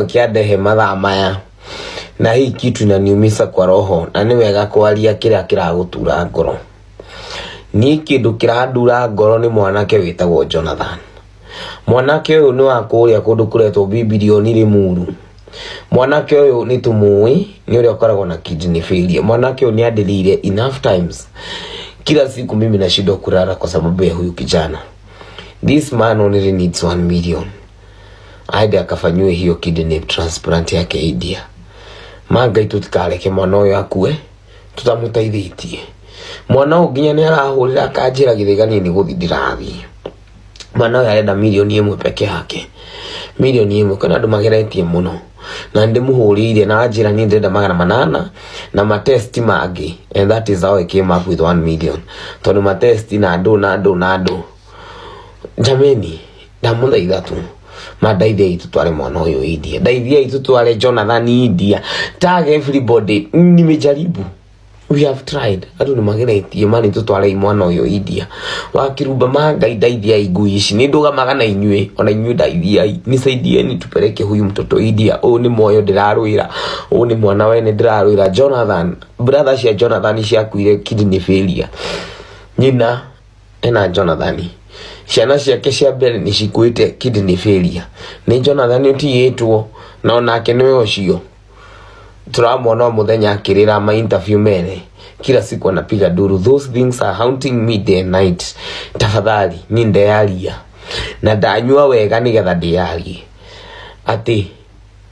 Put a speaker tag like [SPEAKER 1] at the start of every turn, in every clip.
[SPEAKER 1] Kĩmwe kĩandehe mathaa maya na hii kitu inaniumisa kwa roho, na nĩ wega kwaria kĩrĩa kĩragũtura ngoro. Niĩ kĩndũ kĩrandura ngoro nĩ mwanake wĩtagwo Jonathan. Mwanake ũyũ nĩ wa kũrĩa kũndũ kũretwo Bibilioni Limuru. Mwanake ũyũ nĩ tũmũĩ nĩ ũrĩa ũkoragwo na kidney failure. Mwanake ũyũ nĩ andĩrĩire enough times. Kila siku mimi nashindwa kulala kwa sababu ya huyu kijana. This man only needs 1 million aende akafanyiwe hiyo kidney transplant yake India. Ma Ngai, tutikareke mwana ũyũ akue tũtamũteithĩtie. Mwana ũyũ nginya nĩ arahũrĩra akanjĩra githĩga niĩ nĩ gũthiĩ ndĩrathiĩ. Mwana ũyũ arenda 1 milioni peke yake, 1 milioni. Kwĩna andũ mageretie mũno na ndĩmũhũrĩire na anjĩra niĩ ndĩrenda 800 na matest mangĩ, and that is how I came up with 1 million, tondũ matest na andũ na andũ na andũ. Jameni, ndamũthaitha tu ma, ndeithiai tutware mwana ũyũ India, ndeithiai tutware Jonathan India. Tag everybody. Nimejaribu, we have tried, andũ nĩ mageretie ma nĩ tutwarei mwana ũyũ India. Wakĩrumba ma Ngai, ndeithiai ngui ici, nĩ ndũgamaga na inyuĩ, ona inyuĩ ndeithiai, nisaidieni tupeleke huyu mtoto India. Ũyũ nĩ moyo ndĩrarwĩra, ũyũ nĩ mwana wene ndĩrarwĩra Jonathan. Brother cia Jonathan ciakuire kidney failure. Nyina ena Jonathan, ciana ciake cia mbere nĩ cikuĩte kidney failure. Nĩ Jonathan ũtigĩtwo na onake nĩwe ũcio tũramwona o mũthenya akĩrĩra ma interview mene, kila siku anapiga duru. Those things are haunting me day and night. Tafadhali, ni ndeyaria na ndanyua wega nigetha ndĩyarie atĩ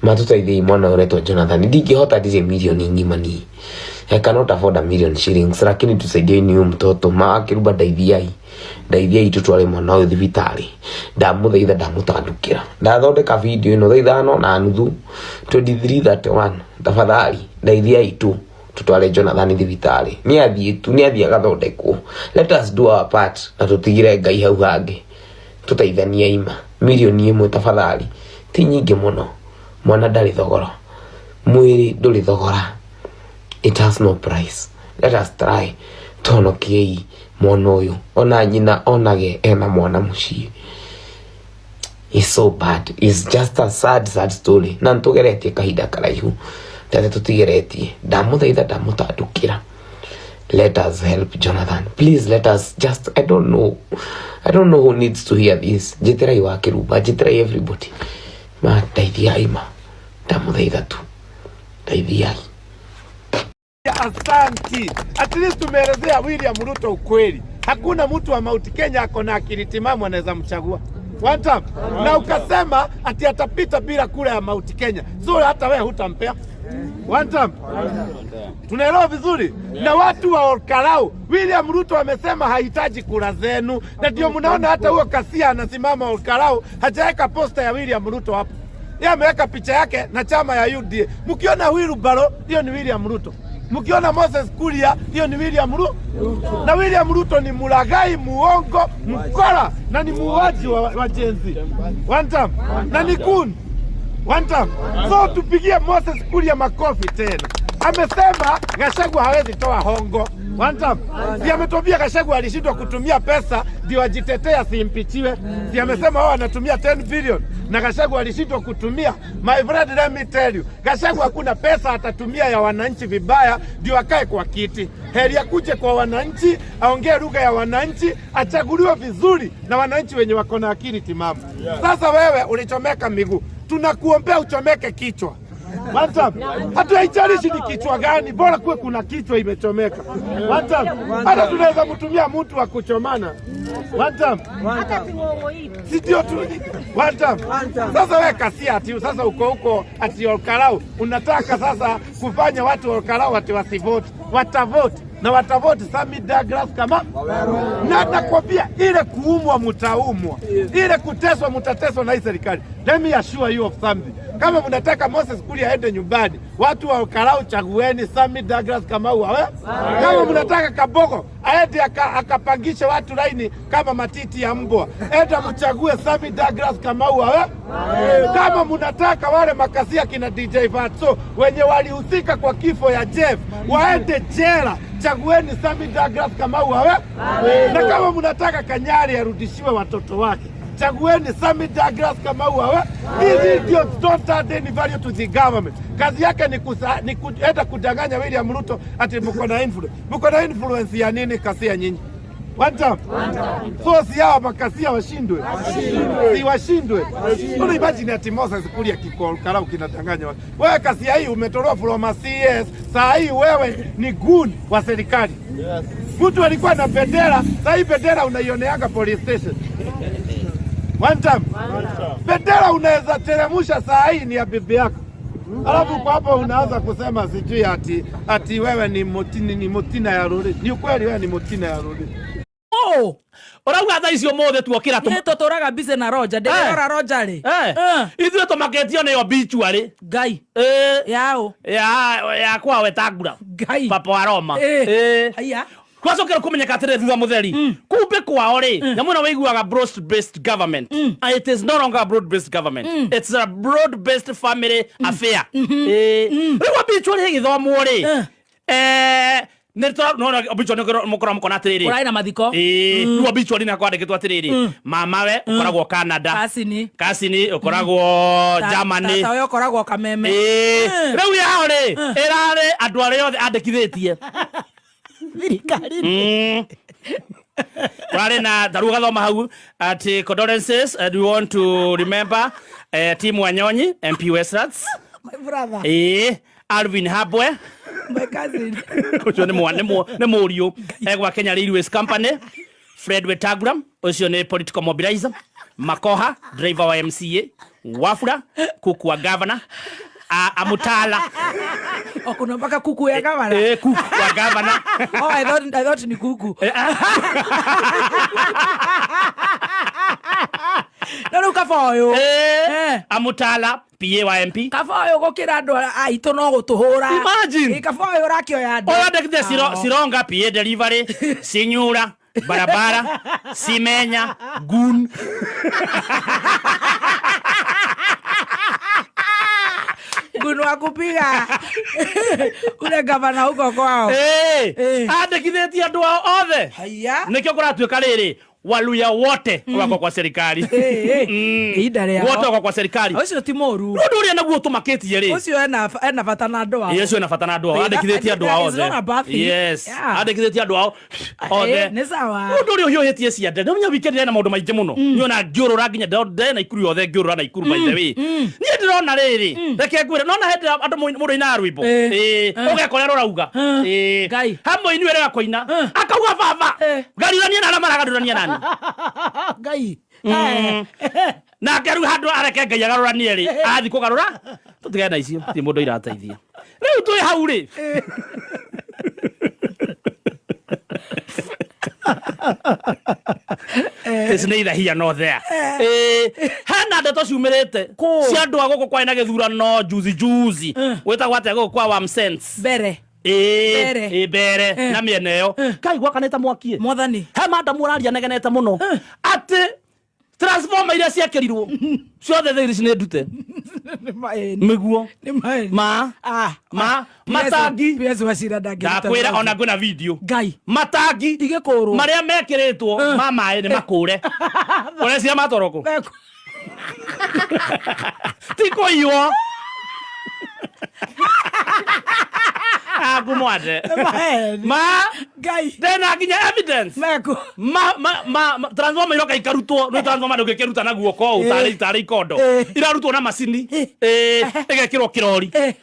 [SPEAKER 1] matũteithiei mwana ũretwo Jonathan. Ndingĩhota, ndirĩ milioni ng'ima niĩ. I cannot afford a million shillings, lakini tusaidieni huyu mtoto. Maakĩruba, ndeithiai, ndeithiai tutware mwana ũyũ thibitarĩ. Ndamũthaitha, ndamũtandũkĩra, ndathondeka video ĩno thaa 5:30, 23:31. Tafadhali ndeithiai tu tutware Jonathan thibitarĩ. Nĩ athiĩ tu, nĩ athiĩ agathondekwo. Let us do our part na tũtigire Ngai hau hangĩ. Tũteithanie ima 1 milioni tafadhali, ti nyingĩ mũno. Mwana ndarĩ thogora, mwĩrĩ ndũrĩ thogora, it has no price. Let us try tũhonokiei mwana ũyũ, ona nyina onage ena mwana mũciĩ. Is so bad, is just a sad, sad story, na nĩtũgeretie kahinda karaihu tate tũtigeretie. Ndamũthaitha, ndamũtandũkĩra, let us help Jonathan, please. Let us just, I don't know, I don't know who needs to hear this. Njĩtĩrai wa kĩrumba, njĩtĩrai everybody ma, ndeithiai ma, ndamũthaitha tu, ndeithiai.
[SPEAKER 2] Asanti. At least tumeelezea William Ruto ukweli. Hakuna mtu wa Mount Kenya ako na akili timamu anaweza mchagua. One time. Na ukasema ati atapita bila kura ya Mount Kenya. So hata wewe hutampea. One time. Tunaelewa vizuri? Na watu wa Olkalou, William Ruto amesema hahitaji kura zenu, na ndio mnaona hata huo Kasia anasimama Olkalou, hajaweka poster ya William Ruto hapo. Yeye ameweka picha yake na chama ya UDA. Mkiona wheelbarrow, hiyo ni William Ruto. Mkiona Moses Kuria, hiyo ni William Ruto. Na William Ruto ni mulaghai, muongo, mkora na ni muuaji wa Gen Z. One time. Na ni kun. One time. So tupigie Moses Kuria makofi tena. Amesema Gachagua hawezi toa hongo. One time. Si ametuambia Gachagua alishindwa kutumia pesa ndio ajitetea asiimpeachiwe. Si amesema wao anatumia 10 billion na Gachagua alishindwa kutumia. My friend, let me tell you, Gachagua hakuna pesa atatumia ya wananchi vibaya ndio akae kwa kiti. Heri akuje kwa wananchi, aongee lugha ya wananchi, achaguliwe vizuri na wananchi wenye wako na akili timamu. Sasa wewe ulichomeka miguu, tunakuombea uchomeke kichwa. One time. Hatuhaijalishi ni kichwa gani, bora kuwe kuna kichwa imechomeka. One time. Hata tunaweza mtumia mtu wa kuchomana. One time.
[SPEAKER 3] Hata sing'ong'o hii.
[SPEAKER 2] Si ndio tu one time. Sasa wewe Kasia, ati sasa uko huko ati Olkalou unataka sasa kufanya watu wa Olkalou ati wasivote. Watavote na watavote Sami Douglas kama na nakwambia, ile kuumwa mutaumwa, ile kuteswa mutateswa na hii serikali. Let me assure you of something. Kama mnataka Moses Kuria aende nyumbani, watu wa Olkalou chagueni Sami Douglas Kamau awe. Kama mnataka Kabogo aende akapangishe watu laini kama matiti ya mbwa, enda mchague Sami Douglas Kamau awe. Kama mnataka wale makasia kina DJ Fatxo wenye walihusika kwa kifo ya Jeff waende jela, chagueni Sami Douglas Kamau awe. Na kama mnataka Kanyari arudishiwe watoto wake, Chagueni Sammy Douglas Kamau awe. These idiots don't add any value to the government. Kazi yake ni kuenda kudanganya William Ruto ati mko na influence. Mko na influence ya nini kasia nyinyi? One time. So si hawa makasia washindwe. Si washindwe. Una imagine ati Moses Kuria kikarau kinadanganya watu. Wewe kasia hii umetolewa from a CS. Saa hii wewe ni goon wa serikali. Mtu alikuwa na bendera, saa hii bendera unaioneaga police station. One time. Bendera unaweza teremusha saa hii ni ya bibi yako. Alafu kwa hapo unaanza kusema sijui ati wewe ni motini, ni motina ya ruri. Ni ukweli wewe ni motina ya ruri.
[SPEAKER 3] Oh,
[SPEAKER 4] Ũrauga thaa icio mothe tuokĩra
[SPEAKER 3] nĩ tũtũraga busy na Roger, ndĩrora Roger rĩ.
[SPEAKER 4] Ithuĩ tũmakĩtio nĩyo obituary.
[SPEAKER 3] Ngai. Yaũ?
[SPEAKER 4] Ya kwa Wetangula.
[SPEAKER 3] Ngai.
[SPEAKER 4] Papa wa Roma.
[SPEAKER 3] Haya.
[SPEAKER 4] Kwacokera kũmenyeka atĩrĩ thutha mũtheri kumbe kwao rĩ nyamũ ĩno wĩiguaga broad based government. It is no longer a broad based government, it's a broad based family affair. Rĩu obituary ĩgĩthomwo rĩ, nĩ no obituary mũkorwo mũkona atĩrĩrĩ
[SPEAKER 3] Kũrarĩ na mathiko.
[SPEAKER 4] Rĩu obituary nĩ kwandĩkĩtwo atĩrĩrĩ, mamawe ũkoragwo Canada,
[SPEAKER 3] Kasini.
[SPEAKER 4] Kasini ũkoragwo Germany.
[SPEAKER 3] Tata ũyũ ũkoragwo Kameme.
[SPEAKER 4] Rĩu yao rĩ ĩrarĩ andũ arĩa othe andĩkithĩtie
[SPEAKER 3] thirikari.
[SPEAKER 4] Kũrarĩ na tarĩu ũgathoma hau atĩ condolences and we want to remember Tim Wanyonyi, MP Westlands,
[SPEAKER 3] My brother.
[SPEAKER 4] Alvin Habwe,
[SPEAKER 3] My cousin.
[SPEAKER 4] Ũcio nĩ mũriũ egwa Kenya Railways Company, Fred Wetangula ũcio nĩ political mobilizer, Makoha driver wa MCA, Wafula kuku wa governor, Amutala.
[SPEAKER 3] O kuna mpaka kuku ya gavana.
[SPEAKER 4] Kuku wa governor.
[SPEAKER 3] Oh, I thought ni kuku. No rĩu kaba ũyũ.
[SPEAKER 4] Amutala PA wa MP.
[SPEAKER 3] Kaba ũyũ gũkĩra andũ aitũ no gũtũhũra.
[SPEAKER 4] Imagine.
[SPEAKER 3] Kaba ũyũ ũrakĩoya andũ.
[SPEAKER 4] Oyo andĩkithia
[SPEAKER 3] Ao.
[SPEAKER 4] Sironga PA delivery, Sinyura barabara, Simenya goon.
[SPEAKER 3] Goon wa kupiga ule gavana huko kwao.
[SPEAKER 4] Andĩkithĩtie andũ ao othe.
[SPEAKER 3] Haya.
[SPEAKER 4] Nĩkĩo kũratuĩka rĩrĩ Waluya wote wako kwa serikali.
[SPEAKER 3] Ihinda rĩao.
[SPEAKER 4] Wote wako kwa serikali.
[SPEAKER 3] Ũcio ti mũru.
[SPEAKER 4] Ũndũ ũrĩa naguo ũtũmakĩtie rĩ,
[SPEAKER 3] Ũcio ena bata na andũ ao.
[SPEAKER 4] Yesu ena bata na andũ ao, andĩkithĩtie andũ ao
[SPEAKER 3] That is not a
[SPEAKER 4] othe.
[SPEAKER 3] bad thing.
[SPEAKER 4] Yes. Andĩkithĩtie andũ ao othe.
[SPEAKER 3] Nĩ sawa.
[SPEAKER 4] Ũndũ ũrĩa ũhiũhĩtie ciande nĩ ũmenya weekend ena maũndũ maingĩ mũno niona ngĩũrũra nginya ndĩ na Ikuru yothe ngĩũrũra na Ikuru. By the way, niĩ ndĩrona rĩrĩ, reke ngwĩre, nona hĩndĩ ĩrĩa andũ mũndũ ainaga rwĩmbo, ũgekora rũrauga.
[SPEAKER 3] Ngai.
[SPEAKER 4] He mũini wĩrĩga kũina akauga baba garurania na arĩa maragarũrania nani.
[SPEAKER 3] Ngai.
[SPEAKER 4] Nake rĩu handũ areke Ngai agarũranie rĩ, athi kũgarũra tũtigane na icio ti mũndũ irateithia. Rĩu twĩ hau rĩ, it's neither here nor there. Hena ndeto ciumĩrĩte
[SPEAKER 3] Kũ?
[SPEAKER 4] cia andũ a gũkũ kwarĩ na gĩthurano juzi juzi wĩtagwo atĩa gũkũ kwa Wamsense.
[SPEAKER 3] Mbere. Mbere.
[SPEAKER 4] Mbere na mĩena ĩyo kai gwakanĩte mwaki.
[SPEAKER 3] Mwathani.
[SPEAKER 4] He madamu ũraria negenete mũno atĩ transformer iria ciekĩrirwo ciothe thaa ici nĩ ndute.
[SPEAKER 3] Nĩ maeni.
[SPEAKER 4] Mĩguo.
[SPEAKER 3] Nĩ maeni.
[SPEAKER 4] Ma
[SPEAKER 3] Ah.
[SPEAKER 4] ma matangi.
[SPEAKER 3] PS Wachira ndangĩruta.
[SPEAKER 4] Ndakwĩra ona kwĩna video.
[SPEAKER 3] Ngai.
[SPEAKER 4] Matangi
[SPEAKER 3] Igĩkũrwo.
[SPEAKER 4] marĩa mekĩrĩtwo ma maĩ nĩ makũre, ũreciria matwarwo kũ? Ti kũiywo aku mwande.
[SPEAKER 3] Maeni.
[SPEAKER 4] Ma
[SPEAKER 3] Ngai.
[SPEAKER 4] ndena nginya evidence.
[SPEAKER 3] Meku.
[SPEAKER 4] Ma transformer iroka ikarutwo, nĩ transformer ndũngĩkĩruta na guoko ũũ tarĩ ikondo. Irarutwo na macini, ĩgekĩrwo kĩrori.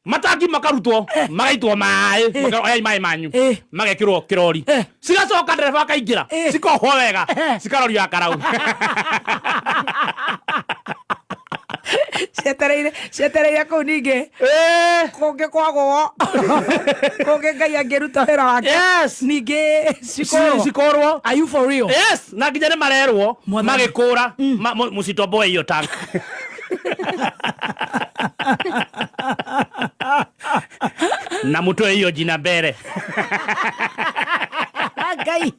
[SPEAKER 4] Matangi makarutwo magaitwo maĩ, oyai maĩ manyu. Magekĩrwo kĩrori. Cigacoka ndereba akaingĩra, cikohwo wega, cikarorio akarau.
[SPEAKER 3] Cietereire kũu ningĩ kũngĩ kwagwo kũngĩ Ngai angĩruta wĩra wake. Ningĩ cikorwo.
[SPEAKER 4] Cikorwo.
[SPEAKER 3] Are you for real?
[SPEAKER 4] Yes, na nginya nĩ marerwo
[SPEAKER 3] Mwathani.
[SPEAKER 4] magĩkũra mũcitomboe iyo tank na mũtoe hiyo jina mbere.
[SPEAKER 3] Ngai,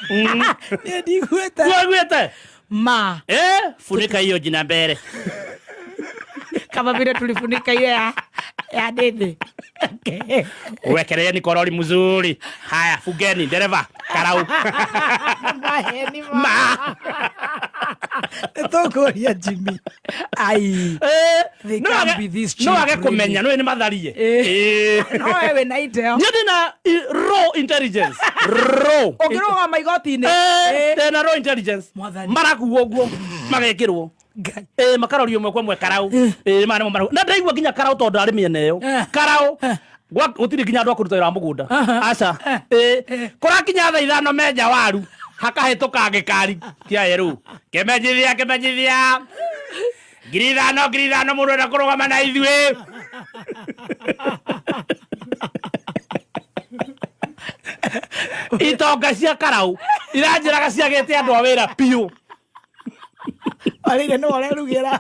[SPEAKER 3] niĩ ndiguĩte.
[SPEAKER 4] Waiguĩte?
[SPEAKER 3] Ma.
[SPEAKER 4] Funika hiyo jina mbere.
[SPEAKER 3] Kama vile tulifunika ile ya dede. Okay.
[SPEAKER 4] Wekeleni korori mzuri. Haya, fugeni dereva karau. karau
[SPEAKER 3] Maheni
[SPEAKER 4] ma
[SPEAKER 3] Tũkũria Jimmy. Ai. They
[SPEAKER 4] no
[SPEAKER 3] can't
[SPEAKER 4] age
[SPEAKER 3] be this
[SPEAKER 4] no
[SPEAKER 3] cheap,
[SPEAKER 4] age kũmenya
[SPEAKER 3] really.
[SPEAKER 4] no nĩ matharie
[SPEAKER 3] No we wĩna intel.
[SPEAKER 4] niĩ ndĩna raw intelligence raw
[SPEAKER 3] Ũngĩrũgama igoti-inĩ. Eh.
[SPEAKER 4] ndĩna raw intelligence
[SPEAKER 3] Mwathani.
[SPEAKER 4] marakuo ũguo magekĩrwo
[SPEAKER 3] Ngai.
[SPEAKER 4] Eh, makarorio mwe kwa mwe karau eh ma nĩmo marau na ndaigua nginya karau tondũ arĩ mĩena ĩyo
[SPEAKER 3] Eh.
[SPEAKER 4] karau gũtirĩ nginya andũ a kũruta wĩra wa mũgũnda
[SPEAKER 3] Aha.
[SPEAKER 4] aca
[SPEAKER 3] Eh.
[SPEAKER 4] eh
[SPEAKER 3] Eh.
[SPEAKER 4] kũrakinya thaa ithano menja waru hakahĩtũka gĩkari kĩa yerũ kĩmenyithia kĩmenyithia 5,000 5,000 mũndũ enda kũrũgama na ithuĩ itonga cia karau iranjĩraga ciagĩte andũ a wĩra biũ
[SPEAKER 3] Warĩire nĩwe ũrerugĩra.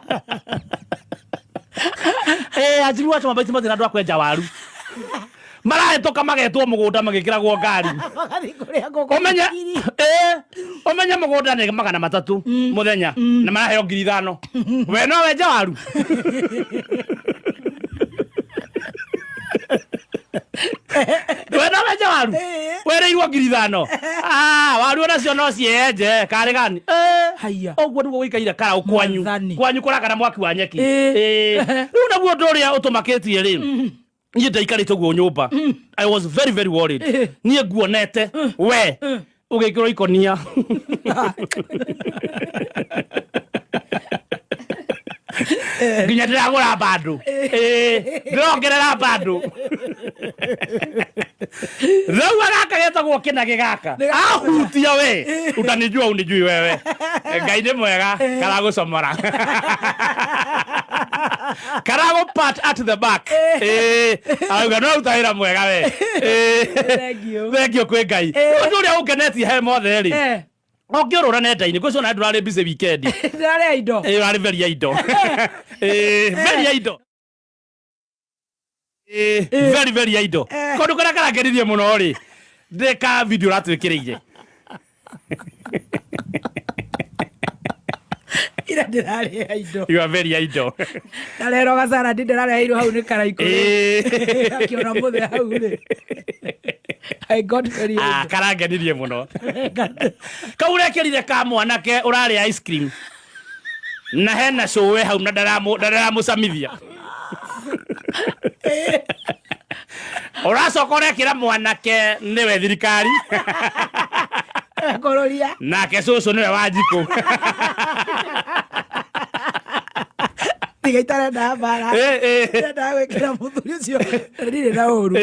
[SPEAKER 4] Eh, anjiru acio mabaiti matirĩ andũ a kwenja waru marahĩtũka magetwo mũgũnda magĩkĩragwo ngari
[SPEAKER 3] Magathiĩ kũrĩa ngũkũ
[SPEAKER 4] ũmenye
[SPEAKER 3] ngiri.
[SPEAKER 4] eh, ũmenye mũgũnda nĩ 300 mũthenya na maraheo 5,000 we no wenje waru we no wenje waru
[SPEAKER 3] Eh.
[SPEAKER 4] werĩirwo 5,000 Ah, waru onacio no cienje karĩ gani Eh,
[SPEAKER 3] Haiya.
[SPEAKER 4] ũguo nĩguo gũikaire karau kwanyu
[SPEAKER 3] Mwathani.
[SPEAKER 4] kwanyu kũrakana mwaki wa nyeki
[SPEAKER 3] Eh.
[SPEAKER 4] Eh. Rĩu naguo ũndũ ũrĩa ũtũmakĩtie rĩ niĩ ndaikarĩte ũguo nyũmba I was very very worried
[SPEAKER 3] Eh.
[SPEAKER 4] niĩ nguonete we ũgĩkĩrwo ikonia nginya ndĩragũra bandũ ndĩrongerera bandũ rĩu gaka getagwo kĩnagĩ gaka ahutia we utanijua unijui wewe ngai nĩ mwega karagũcomora karagũ pat at the back arauga no ruta wĩra mwega we
[SPEAKER 3] Thank you.
[SPEAKER 4] thengio kwĩ ngai ũndũ ũrĩa ũngenetie he mothe rĩ
[SPEAKER 3] Eh.
[SPEAKER 4] ũngĩũrũra nenda-inĩ gwĩciona ndũrarĩ busy weekend
[SPEAKER 3] Ndĩrarĩa indo.
[SPEAKER 4] ä rarä very indo very indo very very indo kåndå kå rä a karangenirie må no rä ndä ka video ratwä kä rä ire
[SPEAKER 3] Ira ndĩrarĩa indo.
[SPEAKER 4] you are very indo
[SPEAKER 3] Na rero gacaradi ndĩrareheirwo hau nĩ karaikũ. Akĩona mũthĩ hau rĩ. I got very
[SPEAKER 4] Ah,
[SPEAKER 3] indo.
[SPEAKER 4] karangenirie må no kau rekä ka mwanake å rarä ice cream na hena cåwe hau na ndaramå camithia å racoka å rekä ra mwanake nä we thirikari
[SPEAKER 3] Kũrũria.
[SPEAKER 4] nake cåcå nä we wanjikå
[SPEAKER 3] Tiga itarenda mbara. Ndendaga gwĩkĩra mũthuri ũcio na ndirĩ na ũru.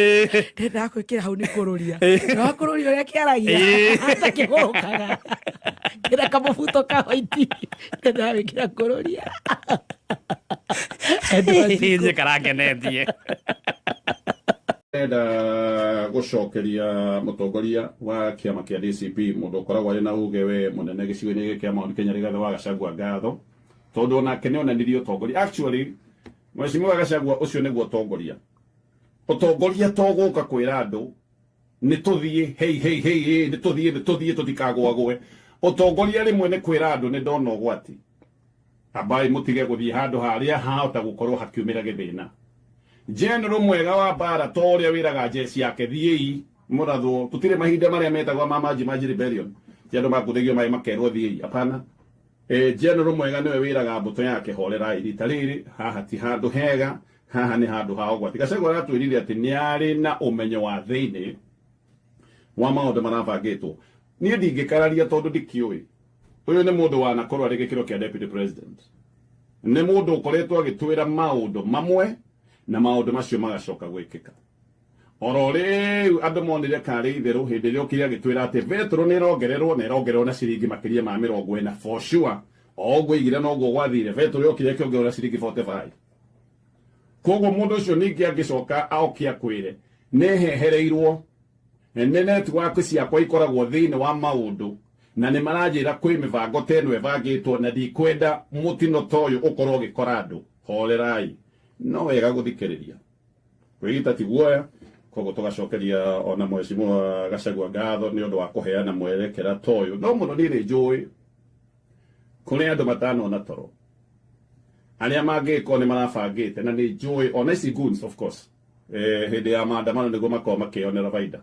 [SPEAKER 3] Ndendaga gwĩkĩra hau nĩ kũrũria. Na wakũrũria ũrĩa kĩaragia ta kĩgũrũkaga. Kĩna kamũbuto ka white. Ndendaga gwĩkĩra kũrũria.
[SPEAKER 4] Niĩ karangenetie
[SPEAKER 5] Ndĩrenda gũcokeria mũtongoria wa kĩama kĩa DCP mũndũ ũkoragwo arĩ na uge we mũnene gĩcigo-inĩ gĩkĩ kĩa Mount Kenya Rigathĩ wa Gachagua ngatho tondũ onake nĩ onanirie ũtongoria actually mheshimiwa Gachagua ũcio nĩguo ũtongoria ũtongoria to gũka kwĩra andũ nĩ tũthiĩ hei hei hei hei nĩ tũthiĩ nĩ tũthiĩ tũtikagwagwe ũtongoria rĩmwe nĩ kwĩra andũ nĩ ndona ũgwati ambai mũtige gũthiĩ handũ harĩa hahota gũkorwo hakiumĩra gĩthĩna general mwega wa mbara to ũrĩa wĩraga jeshi yake thiĩi mũrathwo tũtirĩ mahinda marĩa metagwo ma Maji Maji Rebellion ti andũ makuthĩgio maĩ makerwo thiĩi hapana general mwega nĩwe wĩraga mbũtũ yake horerai rita rĩrĩ haha ti handũ hega haha nĩ handũ ha ũgwati Gachagua aratwĩrire atĩ nĩ arĩ na ũmenyo wa thĩinĩ wa maũndũ marabangĩtwo niĩ ndingĩkararia tondũ ndikĩũĩ ũyũ nĩ mũndũ wanakorwo arĩ gĩkĩro kĩa deputy president nĩ mũndũ ũkoretwo agĩtwĩra maũndũ mamwe na maũndũ macio magacoka gwĩkĩka oro rĩu andũ monire karĩ itherũ hĩndĩ ĩrĩa okire agĩtwĩra atĩ betũrũ nĩ ĩrongererwo na ĩrongererwo na ciringi makĩria ma 40 for sure o ũguo igire noguo gwathire betũrũ yokire ĩkĩongererwo na ciringi 45 koguo mũndũ ũcio ningĩ angĩcoka aoke akwĩre nĩ hehereirwo nĩ network ciakwa ikoragwo thĩinĩ wa maũndũ na nĩ maranjĩra kwĩ mĩbango ta ĩno ĩbangĩtwo na ndikwenda mũtino ta ũyũ ũkorwo ũgĩkora andũ horerai no wega gũthikĩrĩria kwĩgita ti guoya koguo tũgacokeria ona mheshimiwa Gachagua ngatho nĩ ũndũ wa kũheana mwerekera ta ũyũ no mũno niĩ nĩ njũĩ kũrĩ andũ matanona toro arĩa mangĩkorwo nĩ marabangĩte na nĩ njũĩ ona ici goons of course hĩndĩ ya maandamano nĩguo makorwo makĩonera baida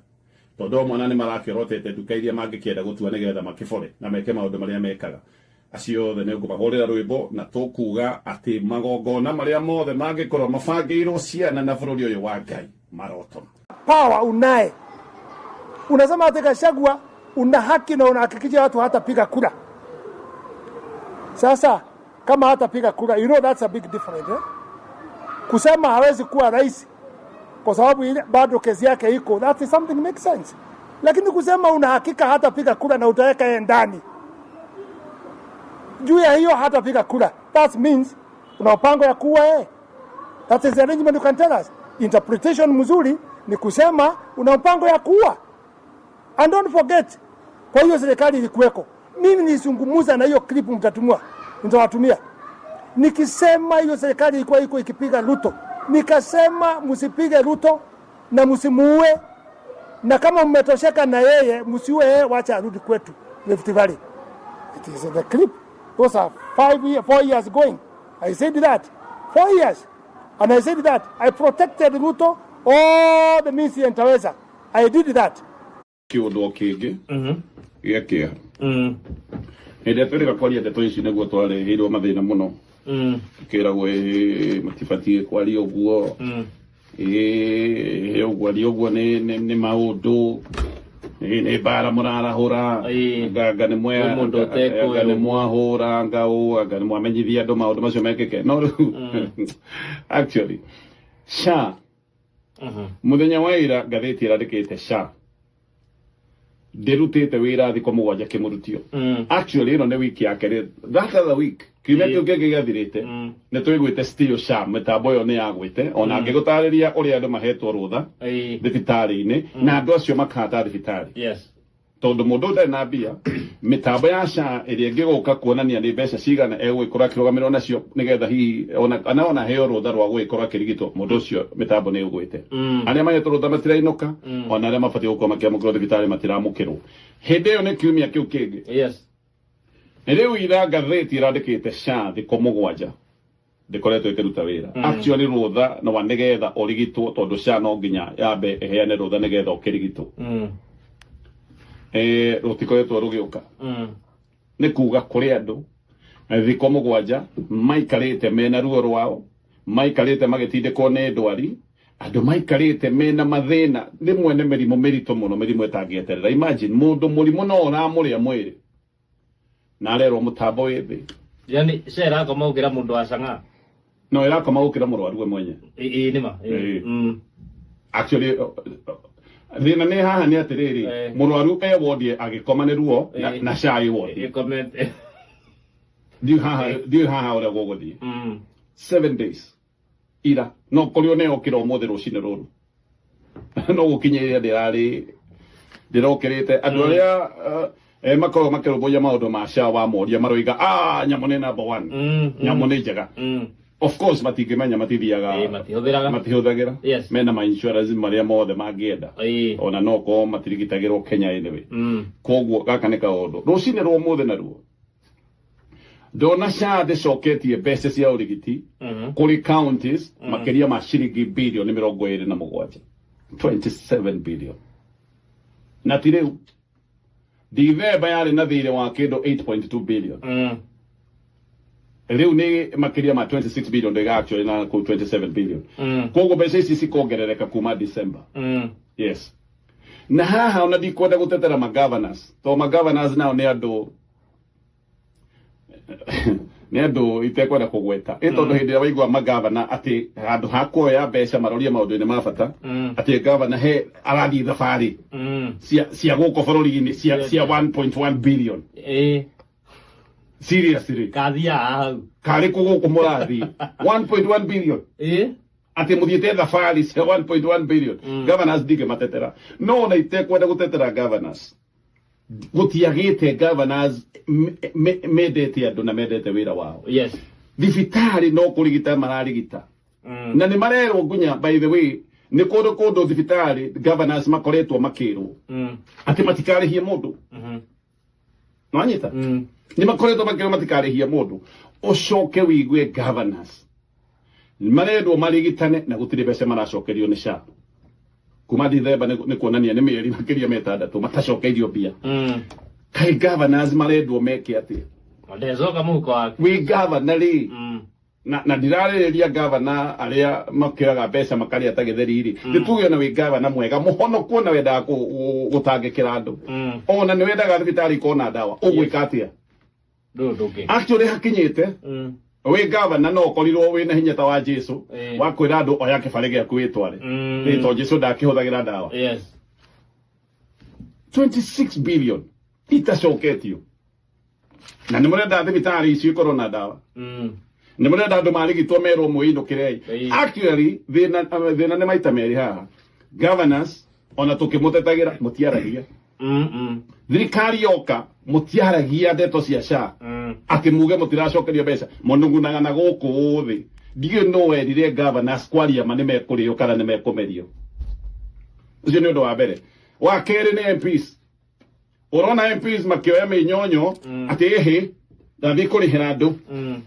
[SPEAKER 5] Tondu amwe ona nĩ marakĩorotete nduka iria mangĩkĩenda gũtua nĩgetha makĩbore na meke maũndũ marĩa mekaga. Acio othe nĩ ngũmahũrĩra rwĩmbo na tũkuga atĩ magongona marĩa mothe mangĩkorwo mabangĩirwo ciana na bũrũri ũyũ wa Ngai marotoma.
[SPEAKER 6] Power unaye, unasema ati Gachagua una haki na unahakikisha watu hatapiga kura. Sasa kama hatapiga kura, you know that's a big difference, eh? Kusema hawezi kuwa rais kwa sababu ile bado kesi yake iko, that is something makes sense, lakini kusema una hakika hatapiga kura na utaweka yeye ndani juu ya hiyo hatapiga kura, that means una mpango ya kuwa yeye. That is the arrangement you can tell us. Interpretation mzuri ni kusema una mpango ya kuua. And don't forget, kwa hiyo serikali ilikuweko. Mimi nilizungumza na hiyo clip mtatumia, nitawatumia. Nikisema hiyo serikali ilikuwa iko ikipiga Ruto, nikasema msipige Ruto na msimuue, na kama mmetosheka na yeye msiue yeye, wacha arudi kwetu Rift Valley. It is in the clip. Those are 4 years going. I said that. 4 years. And I said that I protected Ruto all the means nitaweza. I did that.
[SPEAKER 5] Kiundu o kingi gĩa kĩeha hĩndĩ ĩrĩa twĩrĩga kwaria ndeto ici nĩguo twareheirwo mathĩna mũno, tukĩragwo ĩĩ matibatiĩ kwaria ũguo, ĩĩ ũguo ũguo nĩ maũndũ, ĩĩ nĩ mbara mũrarahũra, anga nĩ mwe
[SPEAKER 4] Kwĩ mũndũ ũtekũĩ
[SPEAKER 5] anga nĩ
[SPEAKER 4] ũguo.
[SPEAKER 5] mwahũra anga ũ anga nĩ mwamenyithia andũ maũndũ macio mekĩke. No rĩu actually SHA muthenya wa ira ngathĩti ĩrandĩkĩte SHA ndĩrutĩte wĩra thikũ 7 kĩmũrutio. Actually ĩno nĩ wiki ya kerĩ, that other week kiumia kĩu kĩngĩ gĩathirĩte nĩ tũiguĩte still SHA mĩtambo ĩyo nĩ yagwĩte ona ngĩgũtarĩria ũrĩa andũ mahetwo rũtha thibitarĩ-inĩ na andũ acio makahata thibitarĩ. Tondũ mũndũ ũtarĩ na mbia mĩtambo ya SHA ĩrĩa ĩngĩgũka kuonania nĩ mbeca cigana egũgĩkorwo akĩrũgamĩrĩrwo nacio nĩgetha hihi ona ona heo rũtha rwa gũgĩkorwo akĩrigitwo mũndũ ũcio mĩtambo nĩ ĩgwĩte. Arĩa mahetwo rũtha matirainũka, ona arĩa mabatiĩ gũkorwo makĩamũkĩrwo thibitarĩ matiramũkĩrwo. Hĩndĩ ĩyo nĩ kiumia kĩu kĩngĩ. Rĩu ira ngathĩti ĩrandĩkĩte SHA thikũ 7 ndĩkoretwo ĩkĩruta wĩra. Actually rũtha no wa nĩgetha ũrigitwo tondũ SHA no nginya yambe ĩheane rũtha nĩgetha ũkĩrigitwo. Rũtikoretwo rũgĩũka. Nĩ kuga kũrĩ andũ thikũ 7 maikarĩte mena ruo rwao, maikarĩte magĩtindĩkwo nĩ ndwari, andũ maikarĩte mena mathĩna rĩmwe nĩ mĩrimũ mĩritũ mũno, mĩrimũ ĩtangĩeterera. Imagine mũndũ mũrimũ no ũramũrĩa mwĩrĩ na arerwo mũtambo wĩ thĩ.
[SPEAKER 4] Yani SHA ĩrakoma gũkĩra mũndũ wa cang'aa.
[SPEAKER 5] No ĩrakoma gũkĩra mũrwaru we mwenye.
[SPEAKER 4] Ĩĩ nĩ ma.
[SPEAKER 5] Actually thĩna nĩ haha nĩ atĩrĩrĩ, mũrwaru e wodi agĩkoma nĩ ruo na SHA ĩ wodi.
[SPEAKER 4] Ĩkomete.
[SPEAKER 5] Ndiũĩ haha ũrĩa gũgũthiĩ. 7 days ira no kũrĩ one okĩra ũmũthĩ rũcinĩ rũrũ no gũkinyĩria ndĩrarĩ ndĩrokĩrĩte andũ arĩa makoragwo makĩrũmbũiya maũndũ ma SHA wa moria maroiga nyamũ nĩ number 1, nyamũ nĩ njega. Of course matingĩmenya, matithiaga,
[SPEAKER 4] matihũthagĩra,
[SPEAKER 5] mena ma insurance marĩa mothe mangĩenda, ona no korwo matirigitagĩrwo Kenya anyway. Koguo gaka nĩ kaũndũ rũcinĩ rwa ũmũthĩ naruo ndona SHA ndĩcoketie mbeca cia ũrigiti kũrĩ counties makĩria ma ciringi bilioni 27, 27 billion. Na ti rĩu Dithemba yarĩ na thirĩ wa kĩndũ 8.2 billion. Rĩu nĩ makĩria ma 26 billion, ndĩga actually na kũu 27 billion. Koguo mbeca ici cikongerereka kuma December. Yes. Na haha ona ndikwenda gũtetera ma governors, to ma governors nao nĩ andũ nĩ andũ itekwenda kũgweta ĩ tondũ hĩndĩ ĩrĩa waigua magavana atĩ handũ ha kuoya mbeca marorie maũndũ-inĩ ma bata, atĩ gavana he arathiĩ thabarĩ cia gũkũ bũrũri-inĩ cia 1.1 billion. Seriously.
[SPEAKER 4] Kathiaga hau.
[SPEAKER 5] Karĩ kũ gũkũ mũrathiĩ 1.1 billion. Atĩ mũthiĩte thabarĩ cia 1.1 billion. Governors ndingĩmatetera, no ona itekwenda gũtetera governors, gũtiagĩte governors mendete andũ na mendete wĩra wao. Thibitarĩ no kũrigita mararigita. Na nĩ marerwo nginya, by the way, nĩ kũndũ kũndũ thibitarĩ governors makoretwo makĩrwo atĩ matikarĩhie mũndũ. Nwanyita? Nĩ makoretwo makĩrwo matikarĩhie mũndũ. Ũcoke wĩigue governors marendwo marigitane na gũtirĩ mbeca maracokerio nĩ SHA. Kuma Dithemba nĩ kuonania nĩ mĩeri makĩria ma ĩtandatũ matacokeirio mbia. Kaĩ governors marendwo meke atĩa?
[SPEAKER 4] Ndecoka mũhuko wake.
[SPEAKER 5] Wĩ governor rĩ, na ndirarĩrĩria gavana arĩa makĩoyaga mbeca makarĩa ta gĩtheri rĩ, nĩ tuge ona wĩ gavana mwega mũhonoku, ona wendaga gũtangĩkĩra andũ, ona nĩ wendaga thibitarĩ ikona ndawa, ũgwĩka atĩa?
[SPEAKER 4] Ndũrĩ ũndũ ũngĩ.
[SPEAKER 5] Actually hakinyĩte wĩ gavana no ũkorirwo wĩna hinya ta wa Jesu wa kwĩra andũ oya kĩbarĩ gĩaku wĩtware, ĩ to Jesu ndakĩhũthagĩra ndawa. 26 billion itacoketio, na nĩ mũrenda thibitarĩ icio ikorwo na ndawa, nĩ mũrenda andũ marigitwo merwo mwĩinũkĩrei. Actually thĩna thĩna nĩ maita merĩ haha. Governors, ona tũkĩmũtetagĩra mũtiaragia, thirikari yoka mũtiaragia ndeto cia SHA, atĩ muge mũtiracokerio mbeca, mũnugunaga na gũkũ thĩ. Ndiũĩ no werire governors kwaria ma nĩ mekũrĩo kana nĩ mekũmerio. Ũcio nĩ ũndũ wa mbere. Wa kerĩ nĩ MPs. Ũrona MPs makĩoya mĩnyonyo atĩ ĩhĩ ndathiĩ kũrĩhĩra andũ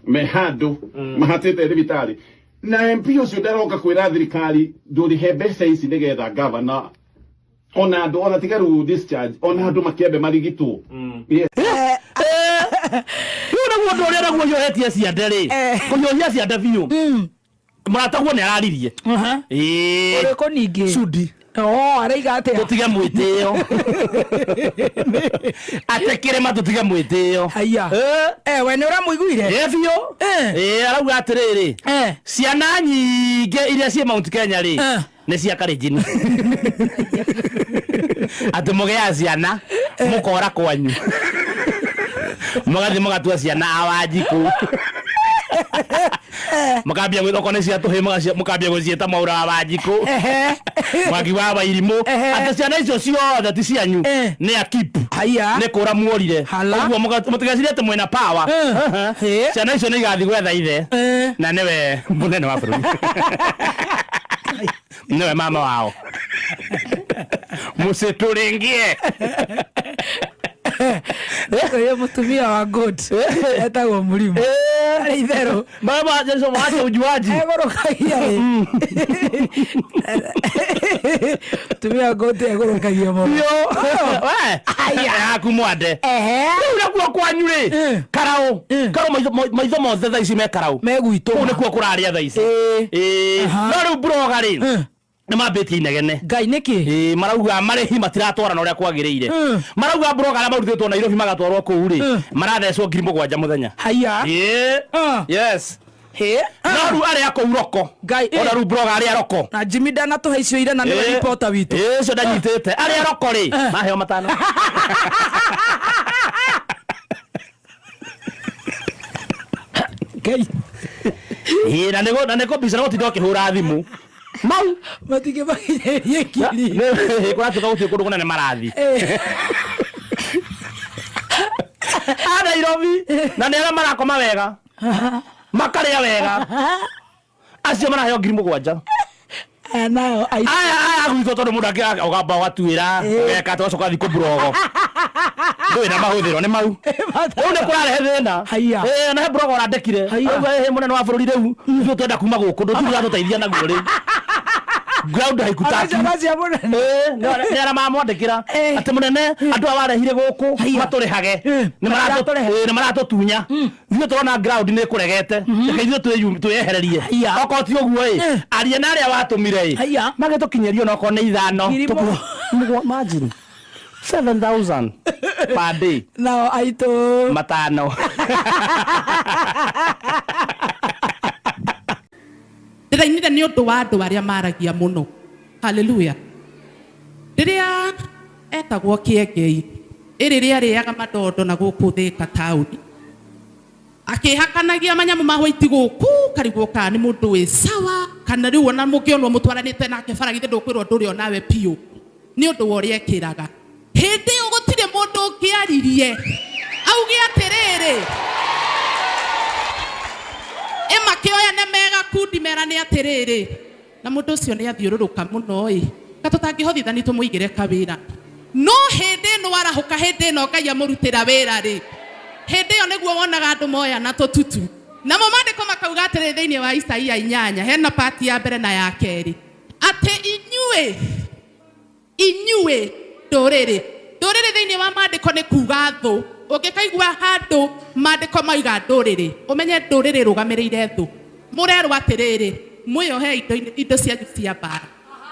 [SPEAKER 5] me handũ mahatĩte thibitarĩ, na MP ũcio ndaroka kwĩra thirikari ndũrĩhe mbeca ici nĩgetha governor ona andũ ona tiga rĩu discharge, ona andũ makĩambe marigitwo. Yes.
[SPEAKER 4] Rĩu naguo ũndũ ũrĩa naguo hiũhĩtie ciande rĩ, kũhiũhia ciande biũ, mũrataguo nĩ araririe. Ĩĩ.
[SPEAKER 3] Ũrĩkũ ningĩ?
[SPEAKER 4] Sudi.
[SPEAKER 3] Oh, araiga atĩa?
[SPEAKER 4] Tũtige mwĩtĩo, atĩ kĩrĩma tũtige mwĩtĩo.
[SPEAKER 3] Haiya. Eh, we nĩ ũramũiguire?
[SPEAKER 4] Ĩ biũ. Ĩ arauga atĩrĩrĩ, ciana nyingĩ iria ciĩ Mount Kenya rĩ, nĩ cia Kalenjin, atĩ mũgĩaga ciana mũkora kwanyu, mũgathiĩ mũgatua ciana awanjikũ, mũkambia okorwo nĩ cia tũhĩĩ mũkambia gũciĩta Mwaura wa Wanjikũ, Mwangi wa Wairimũ, atĩ ciana icio ciothe ti cianyu, nĩ akip.
[SPEAKER 3] Haiya.
[SPEAKER 4] Nĩ kũra muorire.
[SPEAKER 3] Hala.
[SPEAKER 4] Ũguo mũtigecirie atĩ mwĩna power. Ciana icio nĩ igathiĩ gwetha ithe, na nĩwe mũnene wa bũrũri, nĩwe mama wao, mũcitũrĩngie.
[SPEAKER 3] Ũyũ mũtumia wa good etagwo Mũrimo. Arĩ itherũ.
[SPEAKER 4] Baba Jesu mwache ujuaji.
[SPEAKER 3] Egũrũkagia ĩ. Mũtumia wa good egũrũkagia mũno.
[SPEAKER 4] We yaku mwande. Rĩu nakuo kwanyu rĩ, karau karau, maitho mothe thaa ici me karau.
[SPEAKER 3] Me gwitũ.
[SPEAKER 4] Kũu nĩkuo kũrarĩa thaa ici. Ĩĩ. No rĩu buroga rĩ, nĩ mambĩtie inegene.
[SPEAKER 3] Ngai, nĩkĩ?
[SPEAKER 4] Ĩĩ, marauga marĩhi matiratwarana ũrĩa kwagĩrĩire. Marauga buroga arĩa marutĩtwo Nairobi magatwarwo kũu rĩ, marathecwo 7,000 mũthenya.
[SPEAKER 3] Haiya.
[SPEAKER 4] Ĩĩ. Yes. No rĩu arĩa kũu roko.
[SPEAKER 3] Ngai,
[SPEAKER 4] ona rĩu buroga arĩa roko.
[SPEAKER 3] Na Jimmy ndanatũhe icio ira na nĩwe reporter witũ.
[SPEAKER 4] Ĩĩ, ũcio ndanyitĩte. Arĩa roko rĩ, maheo 5.
[SPEAKER 3] Ngai.
[SPEAKER 4] Ĩĩ, na nĩgo na nĩko mbica gũtinda ũkĩhũra thimũ. Mau
[SPEAKER 3] matingĩmakinyĩrie ngiri.
[SPEAKER 4] Kũratuĩka gũtirĩ kũndũ kũnene marathi. A Nairobi na nĩ arĩa marakoma wega, makarĩa wega, acio maraheo 7,000.
[SPEAKER 3] Aya nao
[SPEAKER 4] Aya aya gwitũ, tondũ mũndũ angĩ ũgamba ũgatuĩra ũgeka atĩ ũgacoka ũgathiĩ kũburogo, ndũĩ na mahũthĩro nĩ mau. Rĩu nĩ kũrarehe thĩna.
[SPEAKER 3] Haiya.
[SPEAKER 4] Ĩĩ, na he burogo ũrandĩkire.
[SPEAKER 3] Haiya.
[SPEAKER 4] Arauga ĩhĩ mũnene wa bũrũri, rĩu ithuĩ twenda kuma gũkũ, ndũtirĩ ũratũteithia naguo rĩu, ground haikutaki.
[SPEAKER 3] Acio macia mũnene.
[SPEAKER 4] Ĩĩ, nĩ arĩa mamwandĩkĩra atĩ mũnene, andũ aya warehire gũkũ matũrĩhage nĩ maratũtunya ithuĩ, tũrona ground nĩ ĩkũregete, reke ithuĩ twĩyehererie.
[SPEAKER 3] Haiya.
[SPEAKER 4] Okorwo ti ũguo ĩ, aria na arĩa watũmire ĩ,
[SPEAKER 3] Haiya.
[SPEAKER 4] magĩtũkinyĩrio onokorwo nĩ 5.
[SPEAKER 3] Ngiri
[SPEAKER 4] Imagine 7000 per day.
[SPEAKER 3] Nao aitũ
[SPEAKER 4] 5.
[SPEAKER 7] Ndĩrainire nĩ ũndũ wa andũ arĩa maragia mũno. Haleluya. Rĩrĩa etagwo Kĩengei, ĩrĩrĩa arĩaga mandondo na gũkũ Thĩka taũni, akĩhakanagia manyamũ ma white gũkũ, karigwo kana nĩ mũndũ wĩ sawa kana rĩu ona mũngĩonwo mũtwaranĩte nake bara, githĩ ndũkwĩrwo ndũrĩ onawe biũ nĩ ũndũ wa ũrĩa ekĩraga. Hĩndĩ ĩyo gũtirĩ mũndũ ũngĩaririe auge atĩrĩrĩ, ĩ makĩoyane me gakundi merane atĩrĩrĩ, na mũndũ ũcio nĩ athiũrũrũka mũno ĩ, ka tũtangĩhothithani tũmũigĩre kawĩra. No hĩndĩ ĩno arahũka, hĩndĩ ĩno Ngai amũrutĩra wĩra rĩ, hĩndĩ ĩyo nĩguo wonaga andũ moyana tũtutu. Namo maandĩko makauga atĩrĩrĩ, thĩinĩ wa Isaia 8 hena pati ya mbere na ya kerĩ, atĩ inyuĩ Inyuĩ ndũrĩrĩ. Ndũrĩrĩ thĩinĩ wa maandĩko nĩ kuga thũ. Ũngĩkaigua handũ maandĩko mauga ndũrĩrĩ, ũmenye ndũrĩrĩ ĩrũgamĩrĩire thũ. Mũrerwo atĩrĩrĩ, mwĩyohei indo cianyu cia mbara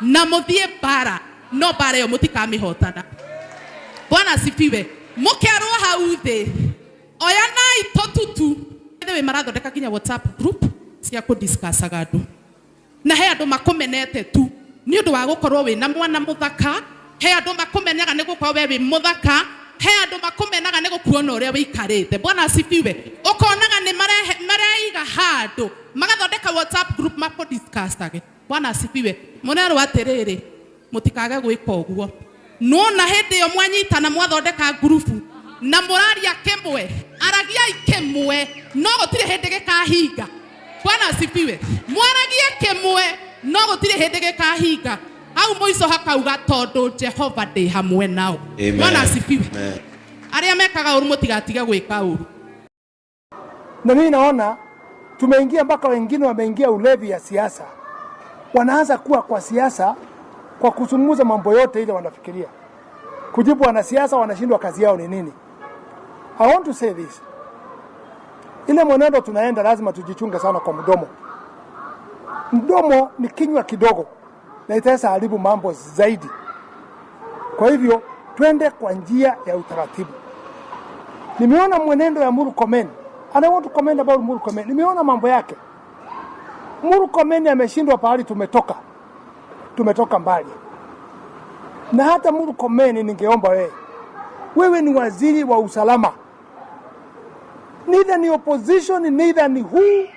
[SPEAKER 7] na mũthiĩ mbara, no mbara ĩyo mũtikamĩhotana. Bwana asifiwe. Mũkerwo hau thĩ, oyanai tũtutu. By the way, marathondeka nginya WhatsApp group cia kũdiscussaga andũ. Na he andũ makũmenete tu nĩ ũndũ wa gũkorwo wĩna mwana mũthaka, he andũ makũmenaga nĩ gũkorwo we wĩ mũthaka, he andũ makũmenaga nĩ gũkuona ũrĩa wĩikarĩte. Bwana asifiwe. Ũkonaga nĩ mareiga handũ magathondeka WhatsApp group makũdiscussage. Bwana asifiwe. Mũrerwo atĩrĩrĩ, mũtikage gwĩka ũguo. Nona hĩndĩ ĩyo mwanyitana mwathondeka ngurubu na mũraria kĩmwe, aragiai kĩmwe, no gũtirĩ hĩndĩ gĩkahinga. Bwana asifiwe. Mwaragie kĩmwe, no gũtirĩ hĩndĩ gĩkahinga. Hau mũico hakauga tondũ Jehova ndĩ hamwe nao.
[SPEAKER 8] Amen.
[SPEAKER 7] Bwana asifiwe.
[SPEAKER 8] Amen.
[SPEAKER 7] Arĩa mekaga ũru mũtigatige gwĩka ũru.
[SPEAKER 6] Na mimi naona tumeingia mpaka wengine wameingia ulevi ya siasa, wanaanza kuwa kwa siasa kwa kuzungumza mambo yote ile wanafikiria kujibu. Wanasiasa wanashindwa kazi yao ni nini? I want to say this, ile mwenendo tunaenda, lazima tujichunge sana kwa mdomo. Mdomo ni kinywa kidogo na itaweza haribu mambo zaidi. Kwa hivyo twende kwa njia ya utaratibu. Nimeona mwenendo ya Murkomen and I want to comment about Murkomen. Nimeona mambo yake. Murkomen ameshindwa pahali tumetoka, tumetoka mbali. Na hata Murkomen, ningeomba wewe, wewe ni waziri wa usalama, neither ni opposition neither ni who,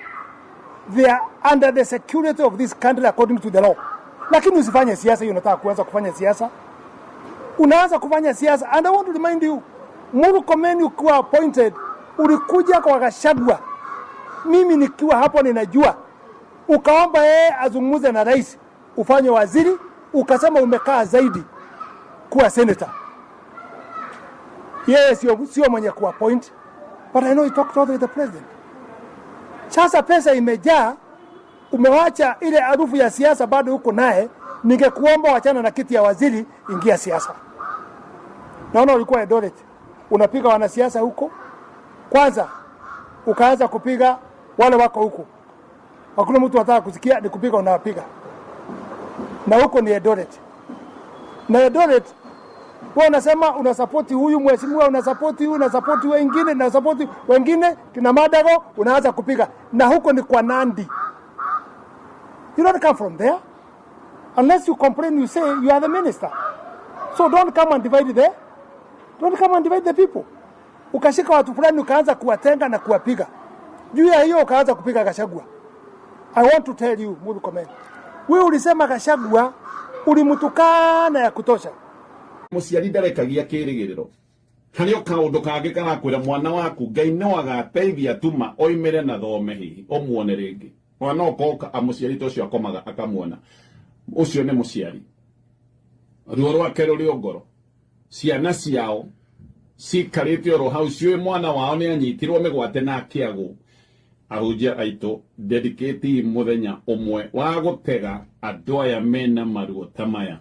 [SPEAKER 6] they are under the security of this country according to the law. Lakini usifanye siasa hiyo. Unataka kuanza kufanya siasa, unaanza kufanya siasa. And I want to remind you, Murkomen ukiwa appointed, ulikuja kwa Gachagua, mimi nikiwa hapo ninajua, ukaomba yeye azungumze na rais ufanye waziri, ukasema umekaa zaidi kuwa senator. Yeye sio mwenye kuappoint, but I know he talked to the president. Sasa pesa imejaa, umewacha ile harufu ya siasa bado huko naye. Ningekuomba wachana na kiti ya waziri, ingia siasa. Naona ulikuwa Eldoret unapiga wanasiasa huko, kwanza ukaanza kupiga wale wako huko, hakuna mtu anataka kusikia, ni kupiga unawapiga, na huko ni Eldoret. Na Eldoret wewe unasema unasapoti huyu mheshimiwa, unasapoti huyu, unasapoti wengine, unasapoti wengine, kina Madago unaanza kupiga, na huko ni kwa Nandi. You don't come from there unless you complain, you say you are the minister. So don't come and divide the people. Ukashika watu fulani ukaanza kuwatenga na kuwapiga. Juu ya hiyo ukaanza kupiga Gachagua. I want to tell you, Murkomen, wewe ulisema Gachagua ulimtukana ya kutosha.
[SPEAKER 5] Muciari ndarekagia kĩrĩgĩrĩro harĩ o kaũndũ kangĩ karakwĩra mwana waku Ngai no agateithia tuma oimĩre na thome hihi ũmuone rĩngĩ ona no koka mũciari ta ũcio akomaga akamuona. Ũcio nĩ mũciari ruo rwake rũrĩ o ngoro, ciana ciao cikarĩte oro hau ciũĩ mwana wao nĩ anyitirwo mĩgwate na akĩagwo. Ahunjia aitũ, dedicate mũthenya ũmwe wa gũtega andũ aya mena maruo ta maya,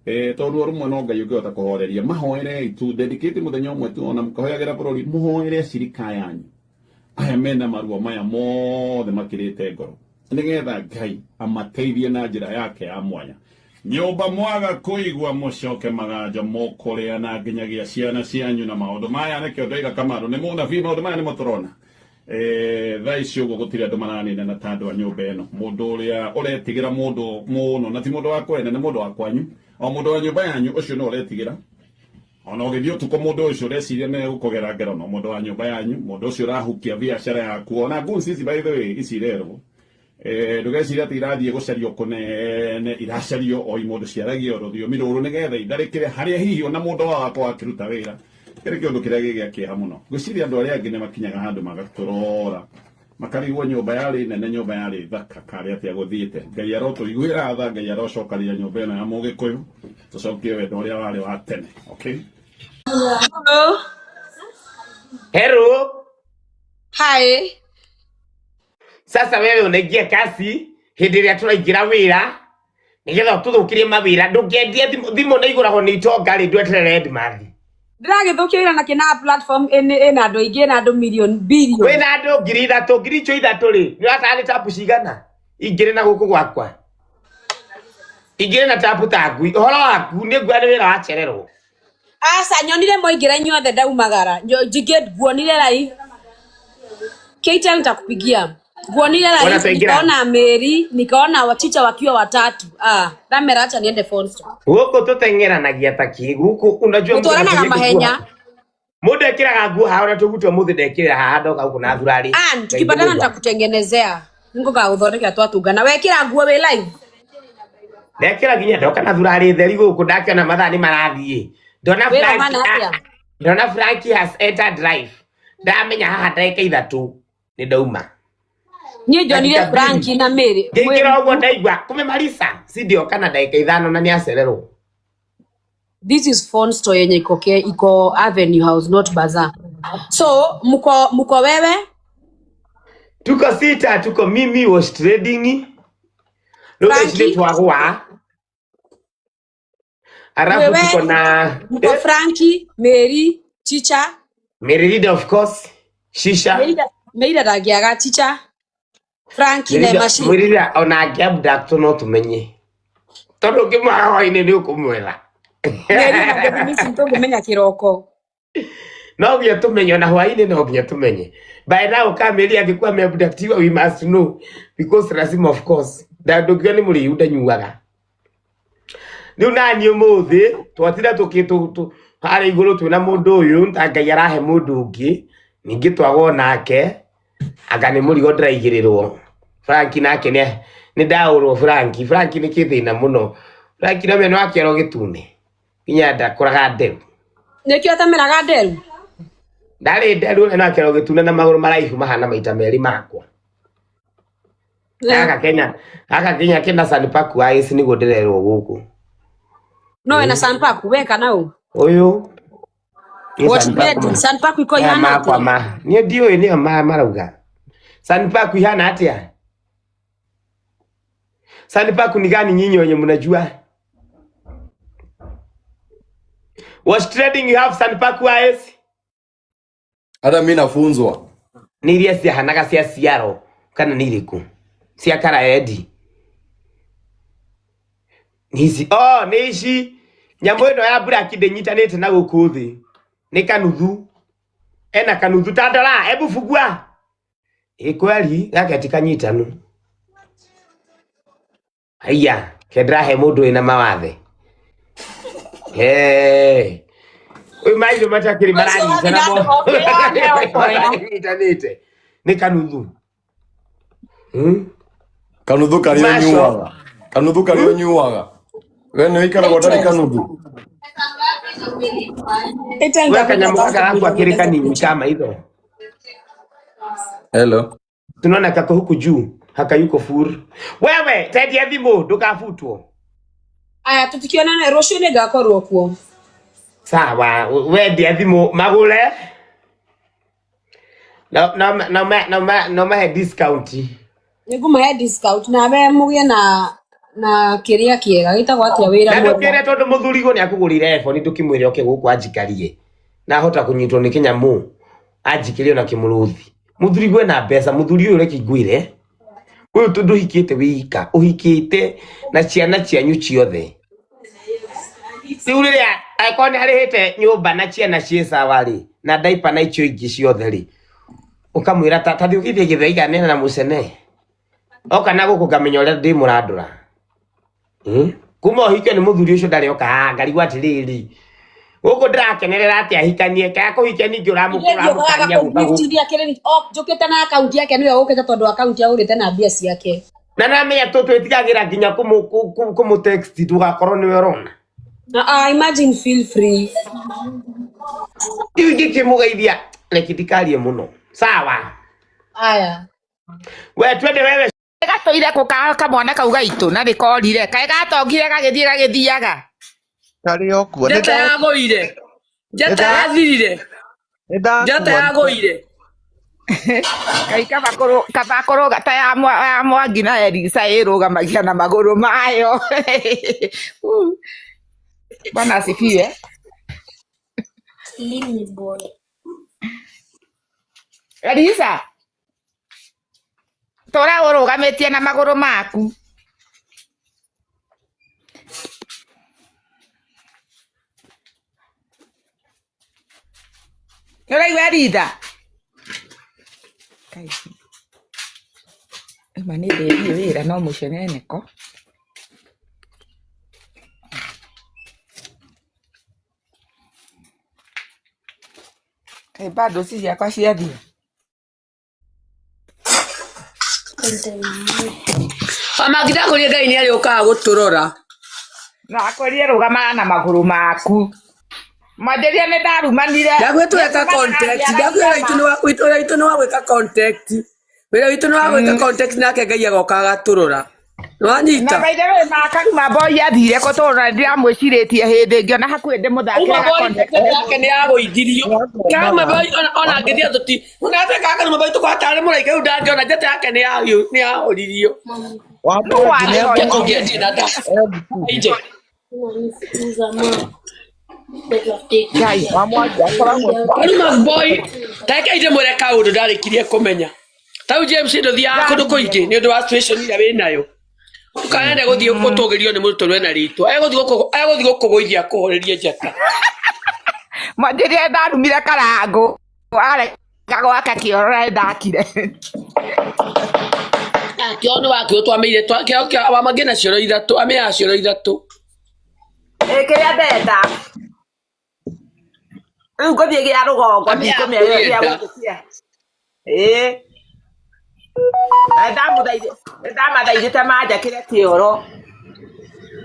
[SPEAKER 5] tondũ ruo rũmwe no Ngai ũngĩhota kũhoreria. Mahoerei tu, dedicate mũthenya ũmwe tu, ona mũkahoyagĩra bũrũri, mũhoere cirika yanyu aya mena maruo maya mothe makĩrĩte ngoro, nĩgetha Ngai amateithie na njĩra yake ya mwanya. Nyũmba mwaga kũigua mũcoke maganjo mũkũrĩa na nginyagia ciana cianyu na maũndũ maya. Nĩkĩo ndoiga Kamaru nĩ mũnabii, maũndũ maya nĩmo tũrona. Thaa ici ũguo gũtirĩ andũ maraninana ta andũ a nyũmba ĩno. Mũndũ ũrĩa ũretigĩra mũndũ mũno na ti mũndũ wa kwene, nĩ mũndũ wa kwanyu, o mũndũ wa nyũmba yanyu, ũcio no ũretigĩra ona ũgĩthiĩ ũtukũ. Mũndũ ũcio ũreciria nĩ gũkũgera ngero no mũndũ wa nyũmba yanyu, mũndũ ũcio ũrahukia biacara yaku. Ona goons ici, by the way, ici irerwo, ndũgeciria atĩ irathiĩ gũcario kũnene, iracario o mũndũ ciaragia rũthiomi rũrũ nĩgetha itharĩkĩre harĩa hihi ona mũndũ wao akorwo akĩruta wĩra. Kĩrĩ kĩũndũ kĩrĩa gĩ gĩa kĩeha mũno. Ngwĩciria andũ arĩa angĩ nĩ makinyaga handũ magatũrora makarigwo nyũmba yarĩ nene, nyũmba yarĩ thaka, karĩ atĩa gũthiĩte. Ngai arotũiguĩra tha, Ngai arocokanĩria nyũmba ĩno ya Mũgĩkũyũ, tũcokie wendo ũrĩa warĩ wa tene. Okay.
[SPEAKER 9] Hello.
[SPEAKER 1] Hello.
[SPEAKER 9] Hi.
[SPEAKER 1] Sasa wewe unaingia kasi hĩndĩ ĩrĩa tũraingĩra wĩra. Nĩgetha ũtũthũkĩrie mawĩra ndũngĩendia thimũ thimũ nĩ igũragwo nĩ itonga rĩ ndweterere Edmathi.
[SPEAKER 9] Ndĩragĩthũkia wĩra nakĩ na platform ĩna andũ aingĩ ĩna andũ million billion.
[SPEAKER 1] Wĩna andũ 3,000 icio 3,000 rĩ nĩ ũratara nĩ tapu cigana ingĩrĩ na gũkũ gwakwa ingĩrĩ na tapu ta ngui ũhoro waku nĩ nguoya nĩ wĩra wacererwo.
[SPEAKER 9] Aca nyonire mwaingĩra inyuothe ndaumagara njingĩ nguonire live. Keita nitakupigia. Nguonire
[SPEAKER 1] Ona
[SPEAKER 9] live
[SPEAKER 1] twaingĩra.
[SPEAKER 9] nikaona Mary nikaona wachicha wakiwa watatu. Ah, ndamera acha niende phone store.
[SPEAKER 1] Gũkũ tũteng'eranagia ta kĩ gũkũ unajua mtu
[SPEAKER 9] Gũtwaranaga
[SPEAKER 1] anakuja
[SPEAKER 9] mahenya.
[SPEAKER 1] kukua. Mũndũ ekĩraga nguo haha ona tũgutwo mũthĩ ndekĩrĩra haha ndoka gũkũ na thurari.
[SPEAKER 9] Ann, tukipatana nitakutengenezea. Nĩngũgagũthondekera twatungana. Wekĩra nguo wĩ live.
[SPEAKER 1] Ndekĩra nginya ndoka na thurari theri gũkũ ndakiona mathaa nĩ marathiĩ. Ndona
[SPEAKER 9] Wĩra
[SPEAKER 1] Frank
[SPEAKER 9] ũhana atĩa?
[SPEAKER 1] ndona Frank has entered life. Ndamenya haha ndagĩka 3 nĩ ndauma.
[SPEAKER 9] Niĩ njonire
[SPEAKER 1] Ndagĩka mbiri.
[SPEAKER 9] Frank na Mary.
[SPEAKER 1] Ngĩingĩra ũguo ndaigua kumbe Marisa si ndioka na ndagĩka 5 na nĩ acererwo.
[SPEAKER 9] This is phone store yenye iko ke iko Avenue House not Bazaar. So mko wewe
[SPEAKER 1] Tuko sita, tuko mimi was trading. Rĩu thaa ici nĩ
[SPEAKER 9] Frankie
[SPEAKER 1] twagwa. Alafu
[SPEAKER 9] wewe
[SPEAKER 1] tuko na
[SPEAKER 9] mko Frankie, Mary, Chicha,
[SPEAKER 1] Mary Leader of course, Shisha.
[SPEAKER 9] Mary ndangĩaga Chicha, Frankie na
[SPEAKER 1] Mary
[SPEAKER 9] Machine.
[SPEAKER 1] Leader ona angĩ-abduct no tũmenye. Tondũ ũngĩmwaga hwaĩ-inĩ nĩ ũkũmwetha.
[SPEAKER 9] Mary na Definisi tũngĩmenya kĩroko.
[SPEAKER 1] No nginya tũmenye ona hwaĩ-inĩ no nginya tũmenye. By now kama Mary angĩkuwa ameabductiwa we must know because lazima of course. Ndũngiuga nĩ mũrĩu ndanyuaga. Rĩu naniĩ ũmũthĩ twatinda harĩa igũrũ twĩna mũndũ ũyũ ta Ngai arahe mũndũ ũngĩ ningĩ twagwo nake anga nĩ mũrigo ndĩraigĩrĩrwo. Frank nake nĩ ndaũrwo Frank. Frank nĩ kĩthĩna mũno. Frank no mena wa kĩoro gĩtune nginya ndakũraga nderu.
[SPEAKER 9] Nĩkĩo atameraga nderu?
[SPEAKER 1] Ndarĩ nderu ena kĩoro gĩtune na magũrũ maraihu mahana maita merĩ makwa. Gaka Kenya, gaka Kenya kena Sanpaku eyes nĩguo ndĩrerwo gũkũ.
[SPEAKER 9] No wena Sanpaku we kana ũ?
[SPEAKER 1] Ũyũ nĩ
[SPEAKER 9] What
[SPEAKER 1] Sanpaku.
[SPEAKER 9] red Sanpaku iko
[SPEAKER 1] Maya
[SPEAKER 9] ihana
[SPEAKER 1] makwa
[SPEAKER 9] atĩa?
[SPEAKER 1] ma. Niĩ ndiũĩ nĩo marauga. Sanpaku ihana atĩa? Sanpaku ni gani nyinyi wenye mnajua? Watch trading you have Sanpaku eyes?
[SPEAKER 8] Hata mimi nafunzwa.
[SPEAKER 1] Nĩ iria ciahanaga cia ciaro kana nĩ irĩkũ? Cia karaendi. Nĩ ici. Oh, nĩ ici. Nyamũ ĩno ya black ndĩnyitanĩte na gũkũ thĩ. Nĩ kanuthu. Ena kanuthu ta ndora, ebu fungua. Ĩ kweli gaka ti kanyitanu. Haiya, ke ndĩrahe mũndũ wĩna mawathe. Hey. Ũyũ maitho matakĩrĩ
[SPEAKER 9] Ũcio wathiĩ
[SPEAKER 1] maranyitana
[SPEAKER 9] na andũ oke yone ũkoya.
[SPEAKER 1] maranyitanĩte. Nĩ kanuthu.
[SPEAKER 8] Kanuthu karĩa
[SPEAKER 1] Maco.
[SPEAKER 8] ũnyuaga. Kanuthu karĩa ũnyuaga. We nĩ ũikaragwo ũtarĩ kanuthu.
[SPEAKER 1] We kanyamũ gaka gaku akĩrĩ kanini ka maitho.
[SPEAKER 8] Hello.
[SPEAKER 1] Tunaona kako huku juu haka yuko full. Wewe tendia thimũ ndũkabutwo.
[SPEAKER 9] Aya tũtikionana rũciũ nĩngakorwo kuo.
[SPEAKER 1] Sawa, wendia thimũ magũre no no no no no mahe discount.
[SPEAKER 9] Nĩngũmahe discount nawe mũgĩe na kĩrĩa kĩega gĩtagwo atĩa wĩra
[SPEAKER 1] Na
[SPEAKER 9] mwega.
[SPEAKER 1] ndũkĩre tondũ mũthurigwo nĩ akũgũrĩire iPhone ndũkĩmwĩre oke gũkũ anjikarie. Na ahota kũnyitwo nĩ kĩnyamũ anjikĩrie ona kĩmũrũthi. Mũthurigwo ena mbeca, mũthuri ũyũ reke ngwĩre. Ũyũ tondũ ũhikĩte wĩ ika, ũhikĩte na ciana cianyu ciothe. Rĩu rĩrĩa angĩkorwo nĩ arĩhĩte nyũmba na ciana ciĩ sawa rĩ, na ndaipa na icio ingĩ ciothe rĩ, ũkamwĩra ta thiĩ ũgĩthiĩ Gĩthaiga nena na mũcene. Oka na gũkũ ngamenya ũrĩa ndĩmũrandũra. Kuma ũhikio nĩ mũthuri ũcio ndarĩ oka haha ngarigwo atĩrĩrĩ. Gũkũ ndĩrakenerera atĩ ahikanie, kana kũhikia ningĩ ũramũkania gũka gũkũ.
[SPEAKER 9] Njũkĩte na akaunti yake nĩwe ũkĩte tondũ akaunti agũrĩte na mbia ciake.
[SPEAKER 1] Na namenya twĩtigagĩra nginya kũmũ text ndũgakorwo nĩwe ũrona.
[SPEAKER 9] Na imagine feel free.
[SPEAKER 1] Rĩu ingĩkĩmũgeithia reke ndikarie mũno. Sawa.
[SPEAKER 9] Aya.
[SPEAKER 1] We twende wewe.
[SPEAKER 10] Gatũire kũ kamwana kau gaitũ na nĩkorire kaĩ gatongire gagĩthiĩ gagĩthiaga.
[SPEAKER 11] Karĩ o kuo.
[SPEAKER 12] Njata yagũire. Njata yathirire. Njata yagũire.
[SPEAKER 10] Ngai kaba kũrũga ta ya ya Mwangi na Elisa ĩrũgamagia na magũrũ mayo. Bwana asifiwe. Elisa, tũra ũrũgamĩtie na magũrũ maku. Nĩ ũraigua Elitha? Ngai. Ma nĩ ndĩthiĩ wĩra no mũceneneko. Kaĩ bundles ciakwa ciathira?
[SPEAKER 12] Wamangĩ Ngai nĩ arĩũkaga gũtũrora.
[SPEAKER 10] Nakwĩrire rũgamaga na magũrũ maku. Mwanjĩrĩria nĩ ndarumanire.
[SPEAKER 12] Ndakwĩra tũreka contact, ndakwĩra wĩra witũ nĩ wa gwĩka contact. Wĩra witũ nĩ wa gwĩka contact nake Ngai agoka agatũrora. Nĩwanyita?
[SPEAKER 10] Na by the way ma Karuma Boy athire kũ tondũ na ndiramwĩcirĩtie hĩndĩ ĩngĩ ona hakuhĩ ndĩmũthakĩre
[SPEAKER 12] Karuma
[SPEAKER 10] ga
[SPEAKER 12] Boy
[SPEAKER 10] contact.
[SPEAKER 12] njata yake nĩ yagũithirio. Karuma Boy ona angĩthiĩ tũti. Ona ate Karuma Boy tũkorwo tarĩ mũraika rĩu ndangĩona njata yake nĩ yahũririo.
[SPEAKER 10] Nũ warĩ
[SPEAKER 12] Ũngĩendia na nda. Ije.
[SPEAKER 10] Ngai.
[SPEAKER 12] Karuma Boy ta reke ndĩmwĩre kaũndũ ndarĩkirie kũmenya. Tau James ndũthiaga kũndũ kũingĩ nĩ ũndũ wa situation ĩrĩa wĩnayo. Ndũkanende gũthiĩ gũtũgĩrio nĩ mũndũ tondũ ena rĩtwa. Egũthiĩ gũkũgũithia akũhorerie njata.
[SPEAKER 10] Mwanjĩrĩria ndarumire Karangũ areka gwaka kĩoro na nĩndakire.
[SPEAKER 12] Kĩoro nĩ wakĩo twamĩire kĩoro kĩa wamangĩ na cioro ithatũ amĩaga cioro ithatũ.
[SPEAKER 10] Ĩ kĩrĩa ndenda. Rĩu ngũthiĩ gĩa rũgongo ndikũmĩa gĩa gũkũ kĩa. Ĩ. Na nĩndamathaithĩte manjakĩre kĩoro.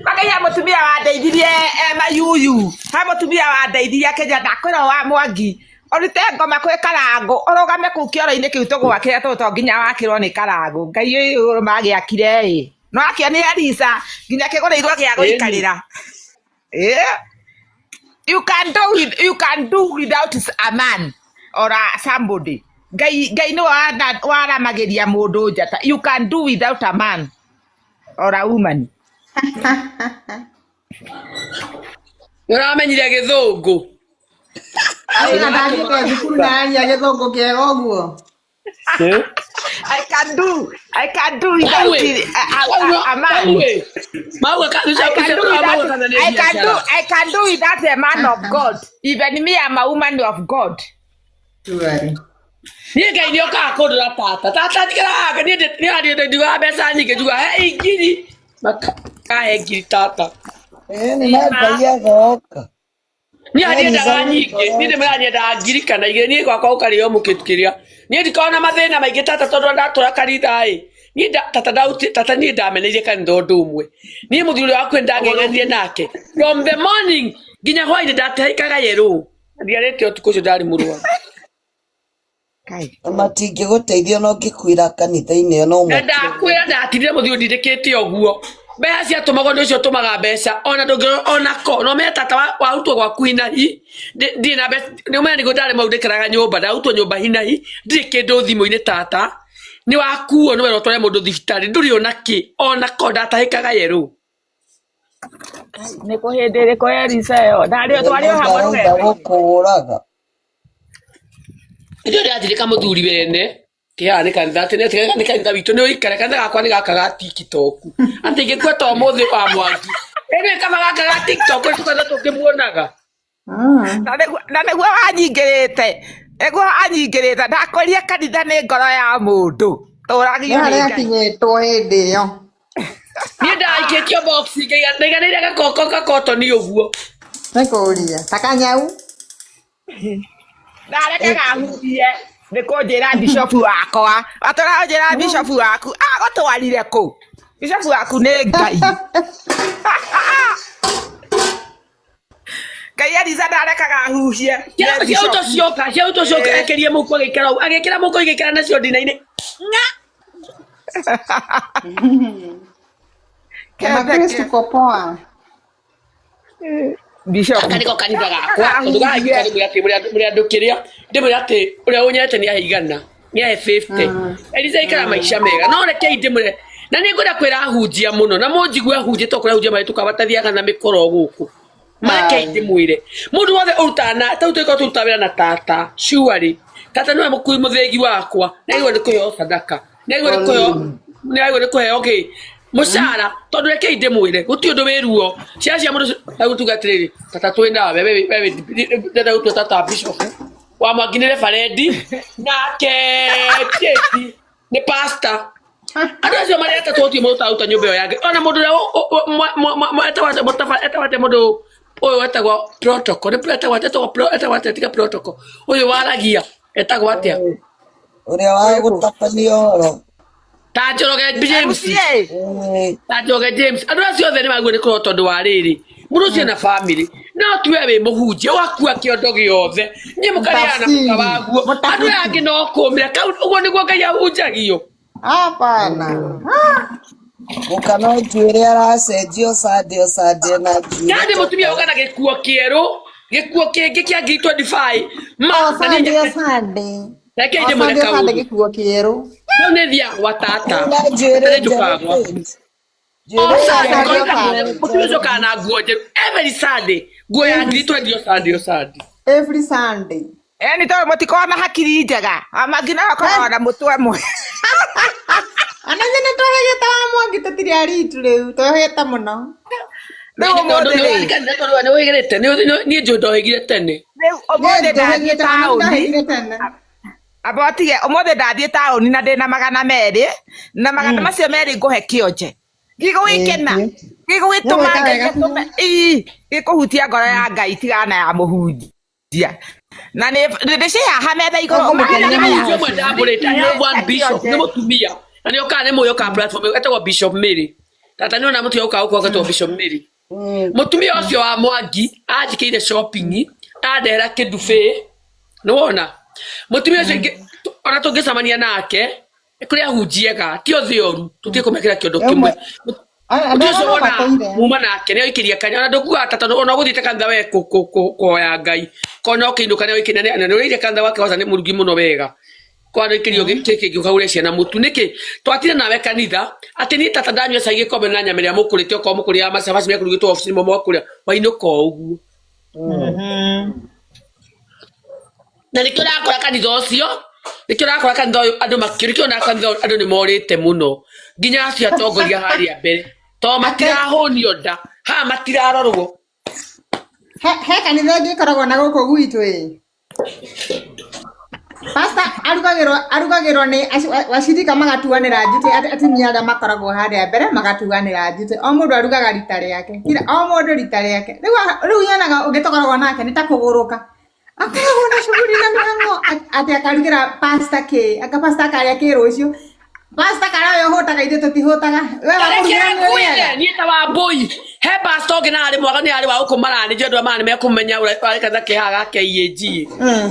[SPEAKER 10] Makĩria mũtumia wandeithirie e mayuyu. He mũtumia wandeithirie akĩnjĩra ndakwĩra wa Mwangi ũrute ngoma kwĩ Karangũ ũrũgame kũu kĩoro-inĩ kĩu tũgwakĩre tondũ to nginya wakĩrwo nĩ Karangũ. Ngai ũyũ igũrũ magĩakire ĩ. No akĩonire Elisa nginya kĩgũrĩirwo gĩa gũikarĩra. Yeah. You can do with, you can do without a man or a somebody. Ngai Ngai nĩwe waramagĩria mũndũ njata. You can do without a man or a woman.
[SPEAKER 12] Nĩũramenyire gĩthũngũ.
[SPEAKER 13] Aina ndathiĩte thukuru na aria gĩthũngũ kĩega ũguo.
[SPEAKER 10] I can do without a man. I can do without a man of God. Even me, I'm a woman of God.
[SPEAKER 12] Niĩ Ngai nĩ okaga kũndora tata. Tata njikara haha niĩ niĩ ndiugaga mbeca nyingĩ njugaga he ngiri. Makahe ngiri tata.
[SPEAKER 14] Nĩ na Ngai agoka.
[SPEAKER 12] Niĩ handiendaga nyingĩ, niĩ ndĩmwĩra nyendaga ngiri kana igĩrĩ, niĩ gwakwa gũkarĩo mũkĩtu kĩrĩa. Niĩ ndikoragwo na mathĩna maingĩ tata tondũ ndatũra kanitha ĩ. Niĩ tata tata niĩ ndameneire kanitha ũndũ ũmwe. Niĩ mũthuri ũrĩa wakwa ndang'eng'anire nake. From the morning nginya hwainĩ ndatehaikaga yerũ. Ndiarĩte ũtukũ ũcio ndarĩ mũrwaru.
[SPEAKER 14] Na matingĩgũteithia ona ũngĩkuĩra kanitha-inĩ no
[SPEAKER 12] Na ndakwĩra ndatigire mũthuri ndindĩkĩte ũguo. Mbeca ciatũmagwo nĩ ũcio ũtũmaga mbeca ona ndũngĩrora ona ko no ũmenye tata warutwo gwaku hinahi ndirĩ na mbeca nĩ ũmenye nĩguo ndarĩ mau ndĩkaraga nyũmba ndarutwo nyũmba hinahi ndirĩ kĩndũ thimũ-inĩ tata nĩ wakuo nĩ werwo ũtware mũndũ thibitarĩ ndũrĩ ona kĩ ona ko ndatahĩkaga yerũ.
[SPEAKER 10] Nĩ kũ hĩndĩ ĩrĩkũ Elisa ĩyo? Ndarĩ twarĩ o hamwe
[SPEAKER 14] Arenda
[SPEAKER 10] rũgendo-inĩ.
[SPEAKER 14] gũkũũraga.
[SPEAKER 12] Ndio ndĩratirĩka mũthuri wene kĩhaha nĩ kanitha atĩ nĩ kanitha witũ nĩ ũikare kanitha gakwa nĩ gaka ga TikTok atĩ ingĩkua ta ũmũthĩ wa Mwangi ĩnĩ kaba gaka ga TikTok nĩ tũkanitha tũngĩmuonaga.
[SPEAKER 10] Na nĩguo wanyingĩrĩte nĩguo wanyingĩrĩte ndakwĩrire kanitha nĩ ngoro ya mũndũ
[SPEAKER 13] Nĩ
[SPEAKER 10] tũragio nĩ
[SPEAKER 13] harĩa
[SPEAKER 10] Ngai.
[SPEAKER 13] akinyĩtwo hĩndĩ ĩyo.
[SPEAKER 12] Niĩ ndaikĩtio box ndaiganĩire gakoko gakotoni ũguo.
[SPEAKER 13] Nĩ kũũria. Ta kanyau.
[SPEAKER 10] Ndarekaga huhie nĩ kũnjĩra bishopu wakwa watũra ũnjĩra bishopu waku agũtwarire kũ bishopu waku nĩ Ngai. Ngai Elisa ndarekaga huhie nĩ
[SPEAKER 12] Ciauto
[SPEAKER 10] bishopu.
[SPEAKER 12] cioka ciauto cioka ekĩrie mũhuko agĩikara ũguo agĩkĩra mũhuko igĩikara nacio ndina-inĩ. Ng'a!
[SPEAKER 13] Kama Kristo uko poa.
[SPEAKER 10] Bishopu.
[SPEAKER 12] Gaka nĩko kanitha gakwa tondũ gahaikara ndĩmwĩre atĩ mũrĩ andũ kĩrĩa ndĩmwĩre atĩ ũrĩa ũnyete nĩ aheigana. Nĩ ahe 50. Eliza ikara maica mega. No rekei ndĩmwĩre na nĩ ngwenda kwĩra ahunjia mũno na mũnjigue ahunjia to kũrĩa ahunjia marĩ tũkabatithiaga na mĩkoro gũkũ. Marekei ndĩmwĩre mũndũ wothe ũrutaga na tau tũgĩkorwo tũrutaga wĩra na tata surely tata nĩwe mũkui mũthĩgi wakwa nĩagĩrĩirwo nĩ kũheo sadaka nĩagĩrĩirwo nĩ kũheo nĩagĩrĩirwo nĩ kũheo kĩ mũcara tondũ rekei ndĩmwĩre gũtirĩ ũndũ wĩ ruo ciana cia mũndũ rĩu tuge atĩrĩrĩ tata twĩ nawe we we we ndĩrenda gũtua tata bishop wa Mwangi nĩ referendi nake Jeti nĩ pastor andå acio marä atatå gũtirĩ mũndũ ũtaruta nyũmba ĩyo yake ona mũndũ ũrĩa etagwo atĩa mũndũ ũyũ wetagwo protocol nĩ etagwo atĩa etagwo etagwo atĩa tiga protocol ũyũ waragia etagwo atĩa
[SPEAKER 14] Ũrĩa wa gũtabania ũhoro.
[SPEAKER 12] Ta Njoroge James.
[SPEAKER 14] Ĩĩ.
[SPEAKER 12] Ta Njoroge James andũ acio othe nĩ magwo nĩ kũrwo tondũ wa rĩrĩ mũndũ ũcio na family no tuwe wĩ mũhunjia ũgakua kĩondo gĩothe nyĩ mũkarĩana na mũka waguo andũ aya angĩ no kũmĩra kau ũguo nĩguo Ngai ahunjagio.
[SPEAKER 13] Hapana.
[SPEAKER 14] Mũka no njuĩrĩ aracenjio Sunday o Sunday na njuĩrĩ
[SPEAKER 12] Yani mũtumia oka na gĩkuo kĩerũ gĩkuo kĩngĩ kĩa ngiri 25 ma
[SPEAKER 13] O
[SPEAKER 12] na niĩ
[SPEAKER 13] Sunday, o Sunday.
[SPEAKER 12] reke
[SPEAKER 13] O
[SPEAKER 12] ndĩmwĩre
[SPEAKER 13] Sunday, o Sunday
[SPEAKER 12] kaũndũ
[SPEAKER 13] gĩkuo kĩerũ.
[SPEAKER 12] rĩu nĩ thiaga gwa tata
[SPEAKER 14] na njuĩrĩ
[SPEAKER 12] tata nĩ
[SPEAKER 14] njerũ
[SPEAKER 12] njũkaga gwaku
[SPEAKER 14] Kate.
[SPEAKER 12] o
[SPEAKER 14] Njuĩrĩ
[SPEAKER 12] Sunday
[SPEAKER 13] Sunday,
[SPEAKER 12] koiga
[SPEAKER 13] o Sunday.
[SPEAKER 12] mũtumia ũcio okaga na nguo njerũ every Sunday nguo ya ngiri 20 o Sunday o Sunday.
[SPEAKER 13] Every Sunday.
[SPEAKER 10] Eni tondũ mũtikoragwo na hakiri njega mangĩ no akoragwo na mũtwe mwe.
[SPEAKER 13] Ona ithuĩ nĩ twahĩgĩte wa Mwangi tũtirĩ aritu rĩu twahĩgĩte mũno.
[SPEAKER 10] Rĩu ũmũthĩ rĩ
[SPEAKER 12] Nĩ wĩgĩrĩte niĩ njũ ndohĩgire tene.
[SPEAKER 10] Rĩu ũmũthĩ
[SPEAKER 13] Niĩ
[SPEAKER 10] ndathiĩ
[SPEAKER 13] ndohĩgĩte ona
[SPEAKER 10] taũni
[SPEAKER 13] ndohĩgire tene.
[SPEAKER 10] amba ũtige ũmũthĩ ndathiĩ taũni na ndĩna 200 na magana macio merĩ ngũhe kĩonje gĩgwĩkena gĩgwĩtũma
[SPEAKER 13] Nĩgwĩka
[SPEAKER 10] Ngai
[SPEAKER 13] wega biũ.
[SPEAKER 10] atũme ii gĩkũhutia ngoro ya Ngai tigana ya mũhunjia na nĩ ndĩciĩ haha metha igũrũ
[SPEAKER 13] Nĩngũmũkenia
[SPEAKER 10] magana
[SPEAKER 12] Nĩ
[SPEAKER 10] maya
[SPEAKER 12] mũhunjia ũmwe ndambũrĩte I have one
[SPEAKER 10] nĩ
[SPEAKER 12] bishop nĩ
[SPEAKER 10] kĩonje
[SPEAKER 12] mũtumia na nĩ okaga nĩ mũĩ okaga platform ĩyo, etagwo Bishop Mary tata nĩ ona mũtumia ũkaga gũkũ agetwo Bishop Mary mũtumia ũcio wa Mwangi anjĩkĩire shopping andehera kĩndubĩ nĩ wona mũtumia ũcio ona tũngĩcemania nake kũrĩ ahunjia ega ti othe oru tũtige kũmekĩra kĩondo kĩmwe.
[SPEAKER 13] Andũ
[SPEAKER 12] Mũtumia
[SPEAKER 13] arĩa
[SPEAKER 12] ũcio
[SPEAKER 13] no
[SPEAKER 12] wona
[SPEAKER 13] mateire.
[SPEAKER 12] muma nake nĩ oikĩria kanya ona ndũkuaga tata ona ũgũthiĩte kanitha we kũhoya Ngai kona ũkĩinũka nĩ oikĩria na nĩ ũrĩire kanitha wake waca nĩ mũrugi mũno wega kwana oikĩrio kĩkĩ kĩngĩ ũkagũre ciana mũtu nĩkĩ twatire nawe kanitha atĩ niĩ tata ndanyua cai gĩkombe na nyama ĩrĩa mũkũrĩte okorwo mũkũrĩaga macabaci mekũrugĩtwo obici nĩmo mwakũrĩa wainũka o ũguo na nĩkĩo ũrakora kanitha ũcio nĩkĩo ũrakora kanitha ũyũ andũ makĩo nĩkĩo ũrakora kanitha ũyũ andũ nĩ morĩte mũno nginya acio atongoria harĩa mbere to matirahũnio nda haha matirarorwo.
[SPEAKER 13] He kanitha ĩngĩ ĩkoragwo na gũkũ gwitũ ĩ. Pastor arugagĩrwo nĩ wacirika magatuanĩra njutĩ atumia arĩa makoragwo harĩa mbere magatuanĩra njutĩ o mũndũ arugaga rita rĩake kila o mũndũ rita rĩake rĩu nyonaga ũngĩ tũkoragwo nake nĩ ta kũgũrũka akoragwo na shughuli na mĩhang'o atĩ akarugĩra pastor kĩ aka pastor akarĩa kĩ rũciũ pastor karĩa we ũhũtaga ithuĩ tũtihũtaga we
[SPEAKER 12] Reke
[SPEAKER 13] wakũrugĩra nĩ
[SPEAKER 12] ngwĩre
[SPEAKER 13] ũrĩaga
[SPEAKER 12] niĩ ta Wambũi he pastor ũngĩ na arĩ mwega nĩ arĩ wa gũkũ maranĩnjio andũ a mara nĩmekũmenya ũrĩa warĩ kanitha kĩhaha ga KAG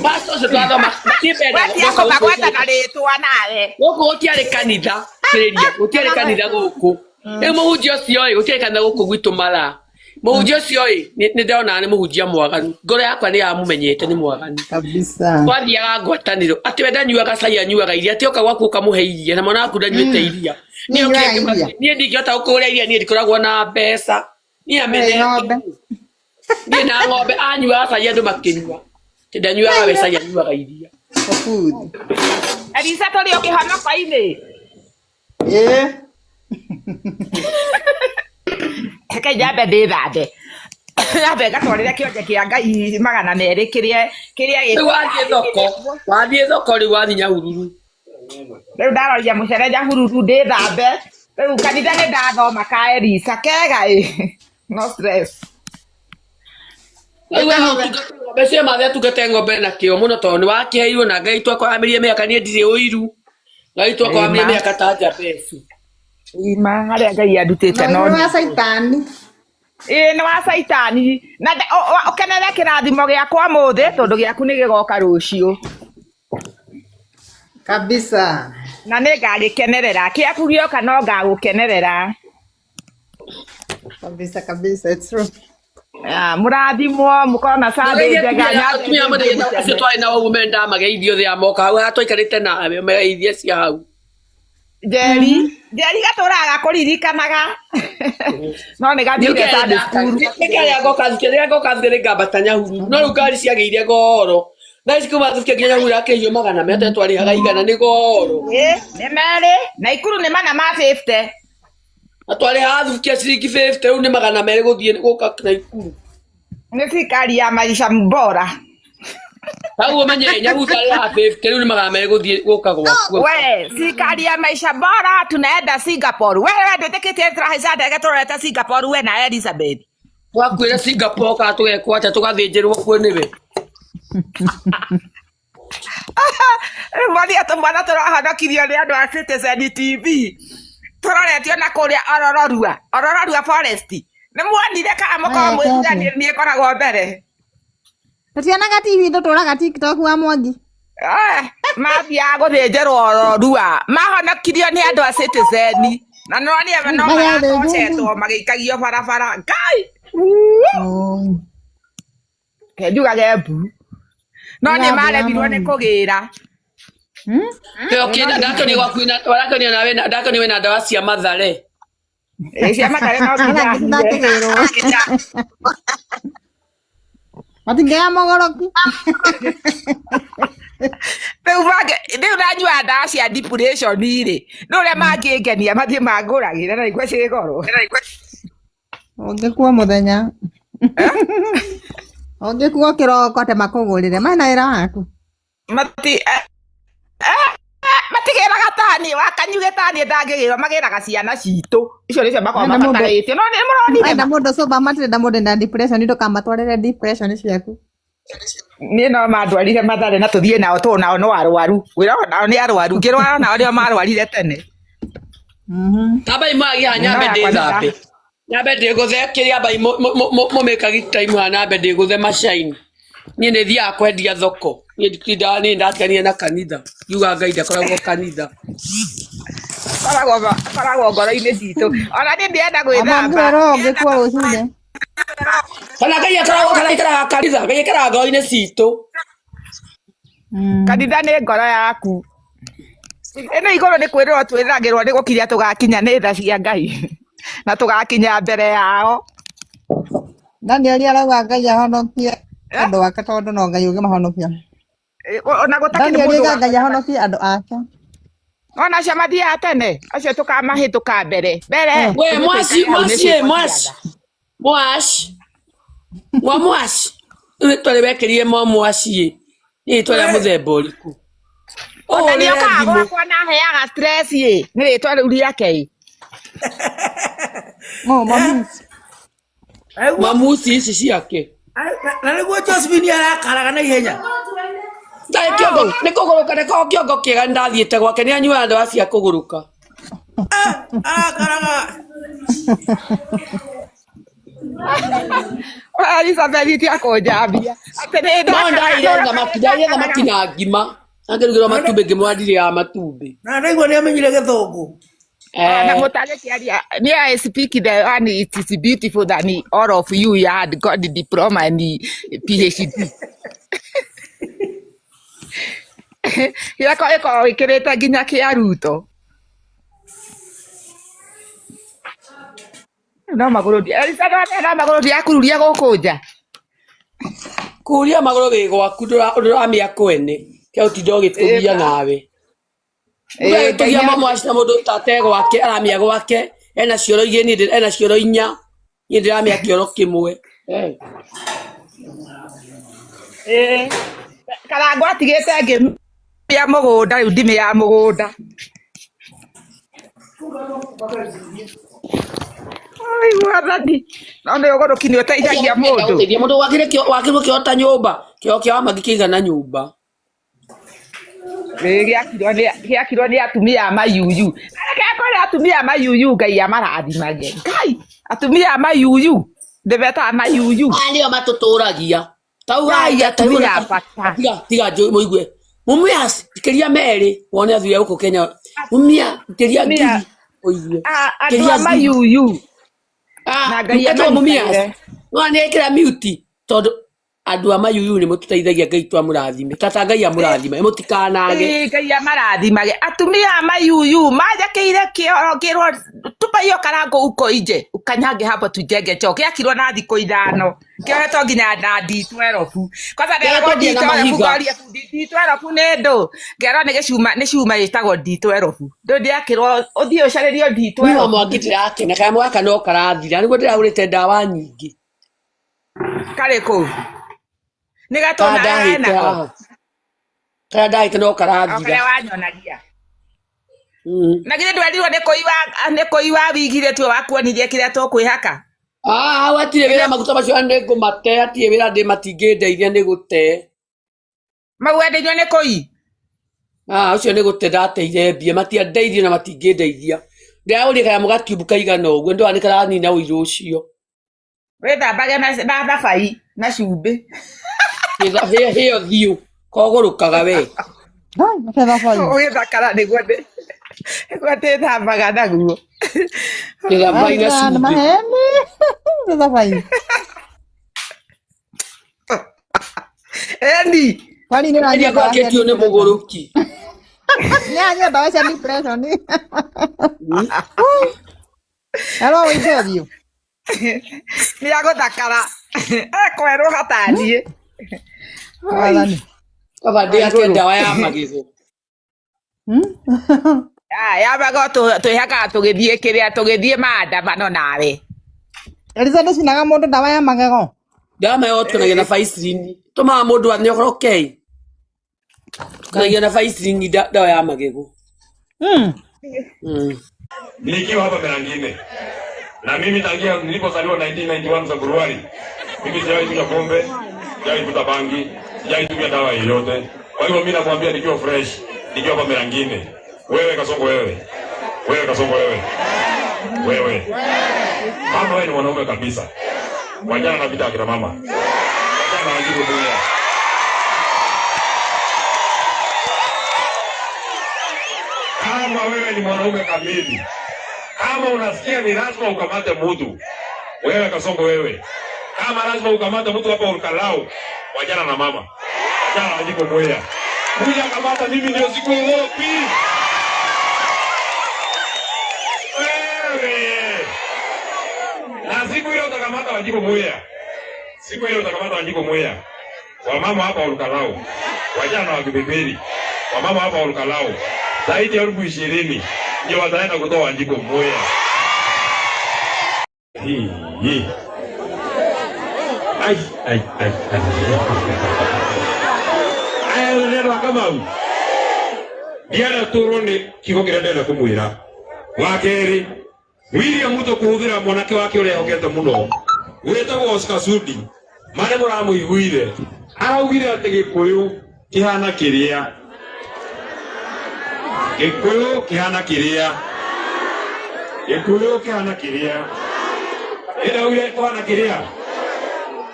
[SPEAKER 12] pastor ũcio twathoma niĩ mbere
[SPEAKER 10] wetia
[SPEAKER 12] gũkũ
[SPEAKER 10] kũmagwetaga rĩtwa nawe
[SPEAKER 12] gũkũ gũtiarĩ kanitha kĩrĩria gũtiarĩ kanitha gũkũ rĩu mũhunjia ũcio ĩ gũtiarĩ kanitha gũkũ gwitũ mara mũhunjia ũcio ĩ nĩ ndĩrona nĩ mũhunjia mwaganu ngoro yakwa nĩ yamumenyete nĩ mwaganu
[SPEAKER 13] kabisa
[SPEAKER 12] twathiaga ngwatanĩro atĩ we ndanyuaga cai anyuaga iria atĩ oka gwaku ũkamũhe iria na mwana waku ndanyuĩte iria
[SPEAKER 13] Niĩ
[SPEAKER 12] niĩ
[SPEAKER 13] nyuaga
[SPEAKER 12] okire
[SPEAKER 13] iria.
[SPEAKER 12] niĩ ndingĩhota gũkũgũrĩra iria niĩ ndikoragwo na mbeca niĩ
[SPEAKER 13] Wee
[SPEAKER 12] amenete
[SPEAKER 13] ng'ombe.
[SPEAKER 12] niĩ na ng'ombe anyuaga cai andũ makĩnyua Atĩ ndanyuaga we cai anyuaga iria.
[SPEAKER 13] Ũbuthi.
[SPEAKER 10] Elisa tũrĩ o kĩhonoko-inĩ.
[SPEAKER 13] Ĩĩ.
[SPEAKER 10] Reke nyambe ndĩthambe. Nyambe ngatwarĩre kĩonje kĩa Ngai 200 kĩrĩa kĩrĩa
[SPEAKER 12] Rĩu wathiĩ thoko rĩu wathiĩ Nyahururu.
[SPEAKER 10] Rĩu ndaroria mũcere Nyahururu ndĩthambe. Rĩu kanitha nĩ ndathoma ka Elisa kega ĩ. No stress.
[SPEAKER 12] Rĩu we ũtungate ng'ombe cia mathe atungate ng'ombe na kĩo mũno tondũ nĩ wakĩheirwo na Ngai twakwaramĩrie mĩaka niĩ ndirĩ ũiru. Ngai twakwaramĩrie
[SPEAKER 10] Ĩma.
[SPEAKER 12] mĩaka ta Jabesu.
[SPEAKER 10] Ima harĩa Ngai andutĩte
[SPEAKER 13] No
[SPEAKER 10] no
[SPEAKER 13] nĩ wa caitani.
[SPEAKER 10] Ĩĩ nĩ wa caitani. Na ũkenere kĩrathimo gĩakwa ũmũthĩ tondũ gĩaku nĩ gĩgoka rũciũ.
[SPEAKER 13] Kabisa.
[SPEAKER 10] Na nĩ ngagĩkenerera. Kĩaku gĩoka no ngagũkenerera.
[SPEAKER 13] Kabisa kabisa, it's true.
[SPEAKER 10] Ah, Mũrathimwo, mũkorwo na Sunday
[SPEAKER 12] Mageithie
[SPEAKER 10] njega,
[SPEAKER 12] atumia atumia
[SPEAKER 10] nyambe
[SPEAKER 12] amwe
[SPEAKER 10] ngũcene.
[SPEAKER 12] acio twarĩ nao ũguo menda mageithio thĩ amoka hau haha twaikarĩte nawe mageithie cia hau.
[SPEAKER 10] Njeri, Njeri gatũraga gakũririkanaga. No nĩ gathire Sunday school.
[SPEAKER 12] Nĩkĩrĩa ngoka thukio rĩrĩa ngoka thukio nĩngambata Nyahururu no rĩu ngari ciagĩire goro ngari cikuma thukio nginya Nyahururu akĩhio magana metatũ twarĩhaga igana nĩ goro.
[SPEAKER 10] Ĩ, nĩ merĩ, Naikuru nĩ mana ma 50.
[SPEAKER 12] Na twarĩhaga thubukia ciringi 50 rĩu nĩ 200 gũthiĩ gũka Naikuru.
[SPEAKER 10] Nĩ thirikari ya maisha bora.
[SPEAKER 12] Hau ũmenye Nyahururu twarĩhaga 50 rĩu nĩ 200 gũthiĩ gũka gwaku.
[SPEAKER 10] We, thirikari ya maisha bora tunaenda Singapore. We, we ndwĩtĩkĩtie tũrahaica ndege tũrorete Singapore we na Elizabeth.
[SPEAKER 12] Twakuĩra Singapore kana tũgekwo atĩa tũgathĩnjĩrwo kuo nĩwe.
[SPEAKER 10] Rĩu mathiĩ tũmwana tũrahonokirio nĩ andũ a Citizen TV tũroretio na kũrĩa Orororua Orororua Forest nĩ muonire kana mũkorwo
[SPEAKER 13] Aya,
[SPEAKER 10] mwĩthutha
[SPEAKER 13] Kathy.
[SPEAKER 10] niĩ ngoragwo mbere.
[SPEAKER 13] Tũtionaga TV tũtũraga TikTok wa Mwangi.
[SPEAKER 10] Eh, mathiaga gũthĩnjĩrwo Ororua mahonokirio nĩ andũ a Citizen na nĩwonire no
[SPEAKER 13] Magathĩnjwo.
[SPEAKER 10] maratocetwo magĩikagio barabara Ngai
[SPEAKER 13] Oh.
[SPEAKER 10] Reke njugage mbu no nĩ
[SPEAKER 13] Nĩgathĩa
[SPEAKER 10] maremirwo nĩ
[SPEAKER 13] mami.
[SPEAKER 10] kũgĩra.
[SPEAKER 13] Hmm?
[SPEAKER 12] Kĩo kĩna ndakĩonio gwaku na warakĩonio nawe na ndakĩonio wĩna ndawa cia Mathare.
[SPEAKER 10] Ĩ, cia Mathare no
[SPEAKER 13] Ona
[SPEAKER 10] nginya
[SPEAKER 13] ndakĩgĩrwo. Matingĩoya mũgũrũki.
[SPEAKER 10] Rĩu mangĩ rĩu ndanyua ndawa cia depression rĩ nĩ ũrĩa mangĩngenia mathiĩ mangũragĩre na igwe ciĩ goro.
[SPEAKER 13] Ũngĩkua mũthenya. Ũngĩkua kĩroko te makũgũrĩre. Mena wĩra waku.
[SPEAKER 10] Mati matigĩraga tani wakanyuge tani ndangĩgĩrwo magĩraga ciana citũ icio nĩcio makoragwo
[SPEAKER 13] Wenda mũndũ
[SPEAKER 10] mabatarĩtio no nĩ mũronire
[SPEAKER 13] wenda
[SPEAKER 10] ma
[SPEAKER 13] mũndũ sober matirenda mũndũ na depression ndũkamatwarĩre depression ciaku.
[SPEAKER 10] Niĩ no mandwarire Mathare na tũthiĩ nao tũ nao no arwaru wĩra nao nĩ arwaru ngĩrwara nao nĩo marwarire tene.
[SPEAKER 12] Ambai mwagia
[SPEAKER 10] No
[SPEAKER 12] nyambe
[SPEAKER 10] yakwa nĩ
[SPEAKER 12] ndĩthambe. Nyambe ndĩgũthe kĩrĩa ambai mũmĩkagi time haha nyambe ndĩgũthe macaini. Niĩ nĩ thiaga kwendia thoko. Niĩ nditindaga niĩ ndatiganire na kanitha. Ngiuga Ngai ndakoragwo kanitha.
[SPEAKER 10] Koragwo koragwo ngoro-inĩ citũ ona niĩ ndĩrenda
[SPEAKER 13] Ama
[SPEAKER 10] gwĩthamba.
[SPEAKER 13] ngwĩra ũngĩkua rũcinĩ.
[SPEAKER 12] Kana Ngai akoragwo kana aikaraga kanitha. Ngai aikaraga ngoro-inĩ citũ.
[SPEAKER 10] Kanitha nĩ ngoro yaku ĩno igũrũ nĩ kwĩrĩrwo twĩragĩrwo nĩ gũkinya tũgakinya nĩ tha cia Ngai na tũgakinya mbere yao.
[SPEAKER 13] Daniel arauga Ngai ahonokie andũ ake tondũ no Ngai ũngĩmahonokia.
[SPEAKER 10] Ona gũtakĩrĩ
[SPEAKER 13] Daniel
[SPEAKER 10] mũndũ
[SPEAKER 13] oiga
[SPEAKER 10] wa
[SPEAKER 13] Ngai ahonokie andũ ake.
[SPEAKER 10] Ona acio mathiaga tene acio tũkamahĩtũka mbere mbere
[SPEAKER 12] We
[SPEAKER 10] ithuĩ
[SPEAKER 12] mwaci
[SPEAKER 10] tũikare hau nĩ
[SPEAKER 12] mwaci
[SPEAKER 10] ciĩko cia
[SPEAKER 12] mwaci
[SPEAKER 10] tha.
[SPEAKER 12] mwaci mwa mwaci rĩu rĩtwa rĩwekĩrire mwa mwaci ĩ nĩ rĩtwa rĩa mũthemba ũrĩkũ?
[SPEAKER 10] Ona nĩ
[SPEAKER 12] Ũhũrĩre
[SPEAKER 10] okaga
[SPEAKER 12] thimũ.
[SPEAKER 10] gwakwa na aheaga stress ĩ nĩ rĩtwa rĩu rĩake ĩ.
[SPEAKER 13] Oh, mamusi.
[SPEAKER 12] Mamuci ici ciake.
[SPEAKER 3] Na nĩguo Josephine arakaraga na ihenya.
[SPEAKER 12] Ndarĩ kĩongo nĩ kũgũrũka nĩ korwo kĩongo kĩega nĩ ndathiĩte gwake nĩ anyuaga ndawa cia kũgũrũka.
[SPEAKER 3] Arakaraga.
[SPEAKER 10] Elizabeth ti akũnjambia atĩ nĩ
[SPEAKER 12] No
[SPEAKER 10] ndakaraga
[SPEAKER 12] ndaire
[SPEAKER 10] no
[SPEAKER 12] thamaki ndaire thamaki na ngima. Na ngĩrugĩrwo matumbĩ ngĩmwĩra ndirĩaga matumbĩ.
[SPEAKER 3] Na ndaigua nĩ amenyire gĩthũngũ.
[SPEAKER 10] Ona
[SPEAKER 12] Eh,
[SPEAKER 10] mũtagĩkĩaria nĩ I speak the one it is beautiful than all of you you had got the diploma and the PhD. Gĩakwa gĩkoragwo gĩkĩrĩte nginya kĩa Ruto. No magũrũ Elizabeth no magũrũ ndirakururia gũkũ nja.
[SPEAKER 12] Kuria magũrũ wĩ gwaku ndũramĩa kwene. Kĩa ũtinda ũgĩtũgia nawe.
[SPEAKER 10] Ĩĩ, Ngai
[SPEAKER 12] Ũragĩtũgia
[SPEAKER 10] nĩ
[SPEAKER 12] mamwaci na mũndũ tate gwake aramĩa gwake ena cioro igĩrĩ niĩ ena cioro inya niĩ ndĩramĩa kĩoro kĩmwe. Eh.
[SPEAKER 10] Ĩĩ. Karangũ atigĩte ngĩmĩa mũgũnda rĩu ndimĩaga mũgũnda. Oi mwathani no nĩ ũgũrũki nĩ ũteithagia mũndũ.
[SPEAKER 12] Gũteithia mũndũ wakire wakirwo kĩoro ta nyũmba kĩoro kĩa wamangĩ kĩigana nyũmba.
[SPEAKER 10] Ĩĩ, gĩakirwo nĩ atumia a mayuyu. Reke ngwĩre atumia a mayuyu Ngai amarathimage. Ngai atumia a mayuyu ndĩmetaga mayuyu.
[SPEAKER 12] Aya nĩo matũtũragia. Tauga
[SPEAKER 10] Ngai
[SPEAKER 12] ta tauga
[SPEAKER 10] atumia a bata.
[SPEAKER 12] tiga tiga njũ mũigue. Mumia kĩria merĩ wone athuri a gũkũ Kenya. Mumia kĩria
[SPEAKER 10] Atumia
[SPEAKER 12] ngiri ũigue.
[SPEAKER 10] andũ
[SPEAKER 12] Kĩria
[SPEAKER 10] a
[SPEAKER 12] ngiri.
[SPEAKER 10] mayuyu na
[SPEAKER 12] Ah,
[SPEAKER 10] Ngai
[SPEAKER 12] etagwo Mumias.
[SPEAKER 10] amaikarĩre.
[SPEAKER 12] No nĩ ekĩra mute tondũ andũ a Mayuyu nĩ mũtũteithagia Ngai twamũrathime. Tata Ngai amũrathime mũtikanage.
[SPEAKER 10] Ĩĩ, Ngai amarathimage atumia a Mayuyu manjakĩire kĩoro ngĩrwo tupa hiyo karango uko nje ukanyange hapo tujenge choo gĩakirwo na thikũ 5 kĩohetwo nginya na D12 kwanza nderagwo
[SPEAKER 12] Kĩohetwo nginya na
[SPEAKER 10] D12
[SPEAKER 12] mahiga.
[SPEAKER 10] ngoria bundi D12 nĩ ndũ ngerwo nĩ gĩcuma nĩ cuma gĩtagwo D12 ndũ ndĩakĩrwo ũthiĩ ũcarĩrio
[SPEAKER 12] Niĩ wa
[SPEAKER 10] D12
[SPEAKER 12] Mwangi ndĩrakena kanyamũ gaka no karathira nĩguo ndĩragũrĩte ndawa nyingĩ.
[SPEAKER 10] Karĩ kũ nĩ
[SPEAKER 12] Karĩa
[SPEAKER 10] gatũ nawe
[SPEAKER 12] ndahĩte
[SPEAKER 10] nako
[SPEAKER 12] haha. Karĩa ndahĩte no
[SPEAKER 10] o
[SPEAKER 12] karathira.
[SPEAKER 10] karĩa wanyonagia na githĩ ndwerirwo nĩ kũiwa nĩ kũiwa wigire tuo wakuonirie kĩrĩa tũkwĩhaka.
[SPEAKER 12] Ah, hau hatirĩ wĩra maguta macio nĩ ngũmate hatirĩ wĩra ndĩ matingĩndeithia nĩ gũte.
[SPEAKER 10] Mau wenderio nĩ kũi.
[SPEAKER 12] Ah, ũcio nĩ gũte ndateire mbia matiandeithia na matingĩndeithia. Ndĩragũrire kanyamũ gatiubu kaigana ũguo ndona nĩ karanina ũirũ ũcio.
[SPEAKER 10] Wĩthambage na thabai na cumbĩ.
[SPEAKER 12] Hĩo thiũ kogũrũkaga we.
[SPEAKER 10] Ũgĩthakara nĩguo nĩguo ndĩthambaga naguo.
[SPEAKER 12] Gĩthabai na
[SPEAKER 13] Aca, nĩ
[SPEAKER 12] cumbĩ.
[SPEAKER 13] maheni. Nĩ thabai.
[SPEAKER 10] Eni.
[SPEAKER 13] Kwani nĩ
[SPEAKER 12] Endia
[SPEAKER 13] ũranyua ndawa
[SPEAKER 12] gwake
[SPEAKER 13] cia
[SPEAKER 12] tio nĩ
[SPEAKER 13] depression?
[SPEAKER 12] mũgũrũki.
[SPEAKER 13] Nĩ aranyua ndawa cia depression. Ero wĩimbe ũthiũ.
[SPEAKER 10] Nĩ agũthakara. Ekwerũha taniĩ.
[SPEAKER 13] Wathani.
[SPEAKER 12] Kaba ndĩhake
[SPEAKER 10] Igũrũ.
[SPEAKER 12] ndawa ya magego.
[SPEAKER 10] Ya mago twĩhakaga tũgĩthiĩ kĩrĩa tũgĩthiĩ maandamano nawe.
[SPEAKER 13] Eliza ndũcinaga mũndũ ndawa ya magego.
[SPEAKER 12] Ndawa mayo tũnagia na Vaseline. Tũmaga mũndũ anyoroke. Tũnagia na Vaseline ndawa ya magego.
[SPEAKER 15] Nikiwa hapa Merangine na mimi tangia nilipozaliwa 1991 Februari, mimi sijawahi kunywa pombe, sijawahi kuvuta bangi, sijawahi tumia dawa yoyote. Kwa hivyo mimi nakwambia nikiwa fresh, nikiwa hapa Merangine, wewe Kasongo, wewe wewe Kasongo, wewe wewe, kama wewe ni mwanaume kabisa, wajana na vita akina mama, wajana wajibu dunia. Kama wewe ni mwanaume kamili, kama unasikia ni lazima ukamate mtu, wewe Kasongo wewe, kama lazima ukamate mtu hapa Olkalau, wajana na mama, wajana wajiko mwea, kuja kamata mimi ndio sikuogopi wewe. Na siku ile utakamata Wanjiko Mwea, siku ile utakamata Wanjiko Mwea, wamama hapa Olkalau, wajana wa Kibibiri, wamama hapa Olkalau zaidi ya 20,000 ndio wataenda kutoa Wanjiko Mwea. Hii hii. Ai ai ai ai. Aya rero Kamau. Ndiarenda tũrwo nĩ kiugo kĩrĩa ndĩrenda kũmwĩra. Wa kerĩ, William Ruto kũhũthĩra mwanake wake ũrĩa ehokete mũno wĩtagwo Oscar Sudi, marĩa mũramũiguire araugire atĩ Gĩkũyũ kĩhana kĩrĩa, Gĩkũyũ kĩhana kĩrĩa, Gĩkũyũ kĩhana kĩrĩa, ĩraugire kũhana kĩrĩa,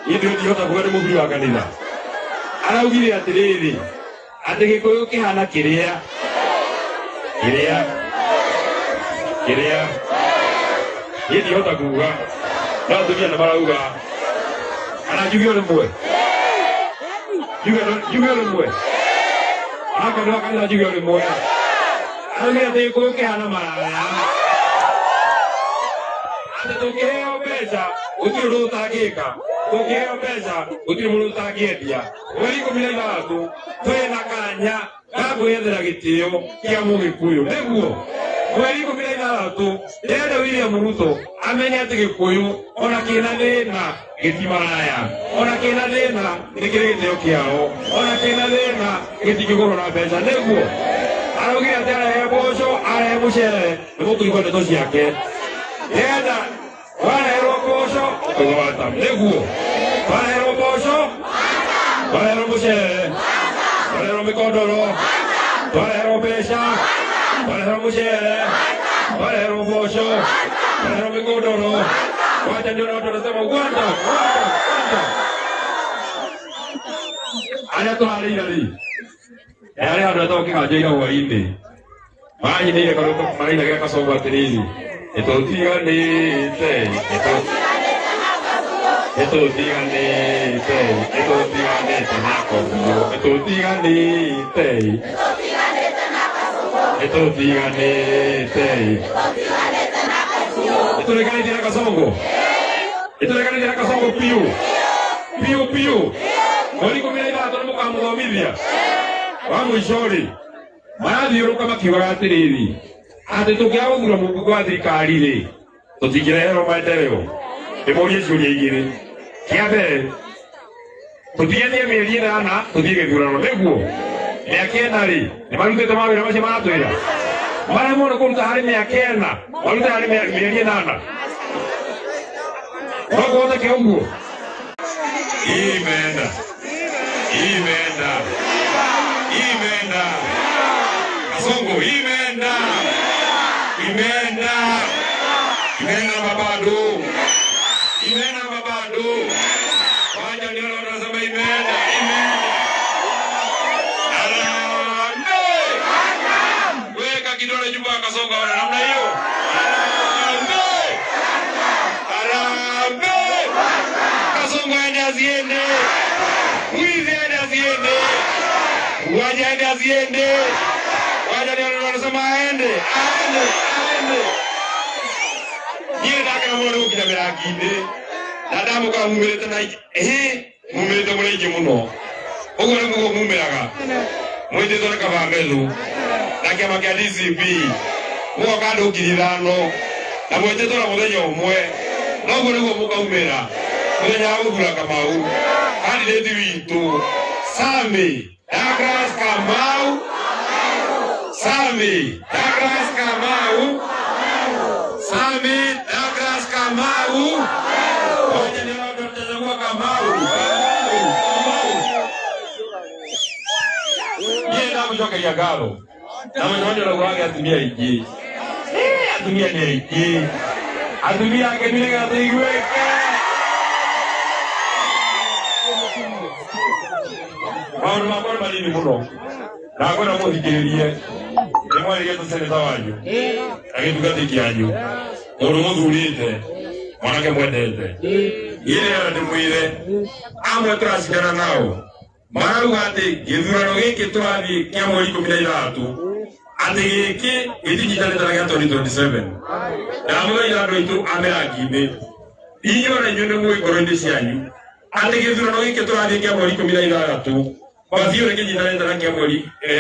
[SPEAKER 15] niĩ ndingĩhota kuga nĩ mũthuri wa kanitha, araugire atĩrĩrĩ atĩ Gĩkũyũ kĩhana kĩrĩa, kĩrĩa, kĩrĩa, niĩ ndingĩhota kuga, no atumia nĩ marauga, kana njuge o rĩmwe, njuge o rĩmwe, onakorwo nĩ wa kanitha njuge o rĩmwe, araugire atĩ Gĩkũyũ kĩhana maraya, atĩ tũngĩheo mbeca gũtirĩ ũndũ ũtangĩka, tũngĩheo mbeca gũtirĩ mũndũ ũtangĩendia. Mweri 16 twĩna kanya ga kwĩyethera gĩtĩo kĩa mũgĩkũyũ, nĩguo mweri 16 ndĩrenda William Ruto amenye atĩ Gĩkũyũ ona kĩna thĩna gĩtimaraya, ona kĩna thĩna nĩ kĩrĩ gĩtĩo kĩao, ona kĩna thĩna gĩtingĩgũrwo na mbeca, nĩguo araugire atĩ arehe mboco arehe mũcere nĩ mũkũigua ndeto ciake. Ndĩrenda wareherwo mboco ũkauga nĩguo wareherwo mboco, wareherwo mũcere, wareherwo mĩkondoro, wareherwo mbeca, wareherwo mũcere, wareherwo mboco, wareherwo mĩkondoro, wacha ndio na watu wanasema Uganda, Uganda, Uganda. Arĩa tũrarĩire rĩ, arĩa andũ etagwo kĩganjo ira hwainĩ manyinĩire karwĩmbo marainagĩra Kasongo atĩrĩrĩ, nĩtũtiganĩte, Nĩtũtiganĩte, nĩtũtiganĩte na Kasongo, nĩtũtiganĩte, nĩtũtiganĩte, nĩtũrekanĩtie na Kasongo, nĩtũrekanĩtie na Kasongo biũ biũ biũ. Mweri 16 nĩ mũkamũthomithia. Wa mũico rĩ, marathiũrũka makiugaga atĩrĩrĩ, atĩ tũngĩaga gũthura mũmbunge wa thirikari rĩ, tũtingĩreherwo maendeleo. Ndĩmũrie ciũria igĩrĩ. Kĩa mbere, tũtigĩtie mĩeri 8 tũthiĩ gĩthurano, nĩguo mĩaka 4 rĩ, nĩ marutĩte mawĩra macio maratwĩra maremwo nĩ kũruta harĩ mĩaka 4, marute harĩ mĩeri 8, no kũhoteke ũguo? Imeenda, imeenda, imeenda, Kasongo imeenda, imeenda, imeenda mabado, imeenda mabado. Wacha nione watu wanasema imeenda, imeenda. Harambee! Weka kidole juu kwa Kasongo ona namna hiyo. Harambee! Harambee! Kasongo aende asiende. Mwizi aende asiende. Waje aende asiende. Wacha nione watu wanasema aende, aende, aende. Niĩ ndakena mũno nĩ gũkinya mĩrangi-inĩ na ndamũkora mumĩrĩte na ĩ mumĩrĩte mũrĩ aingĩ mũno ũguo nĩguo mumĩraga mwĩtĩtwo nĩ Kaba Methu na kĩama kĩa DCP mũgoka andũ 5,000 na mwĩtĩtwo na mũthenya ũmwe noguo nĩguo mũkaumĩra mũthenya wa gũthura Kamau candidate witũ Sami Douglas Kamau, Sami Douglas Kamau, Sami Douglas Kamau. Wacha nione watu watachagua Kamau, Kamau, Kamau. Niĩ ndamũcokeria ngatho na mũcemanio ũrĩa wage atumia aingĩ. Atumia nĩ aingĩ, atumia akenu nĩgetha tũiguĩke. Maũndũ makwa nĩ manini mũno na ngwenda mũthikĩrĩrie nĩ mwarĩrie ta seneta wanyu na gĩtungatĩ kĩanyu mũndũ mũthurĩte mwanake mwendete. Niĩ nĩgetha ndĩmwĩre amwe tũracindana nao marauga atĩ gĩthurano gĩkĩ tũrathiĩ kĩa mweri 16 atĩ gĩkĩ gĩtinyitanĩte na gĩa 2027. Ndamũthaitha andũ aitũ a mĩrangi-inĩ, inyuĩ ona inyuĩ nĩ mũĩ ngoro-inĩ cianyu atĩ gĩthurano gĩkĩ tũrathiĩ kĩa mweri 16 mabiũ nĩ kĩnyitanĩte na kĩa mweri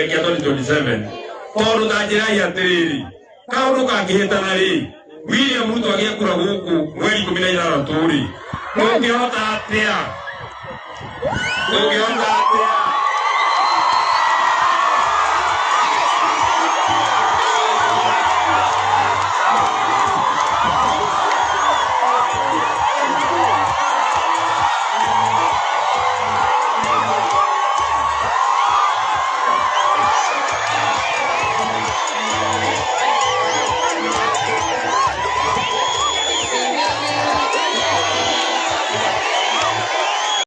[SPEAKER 15] kĩa 2027 tondũ ta njĩrai atĩrĩrĩ kaũndũ kangĩhĩtana rĩ William Ruto agĩe kura gũkũ mweri 16 rĩ tũngĩhota atĩa? Tũngĩhota atĩa?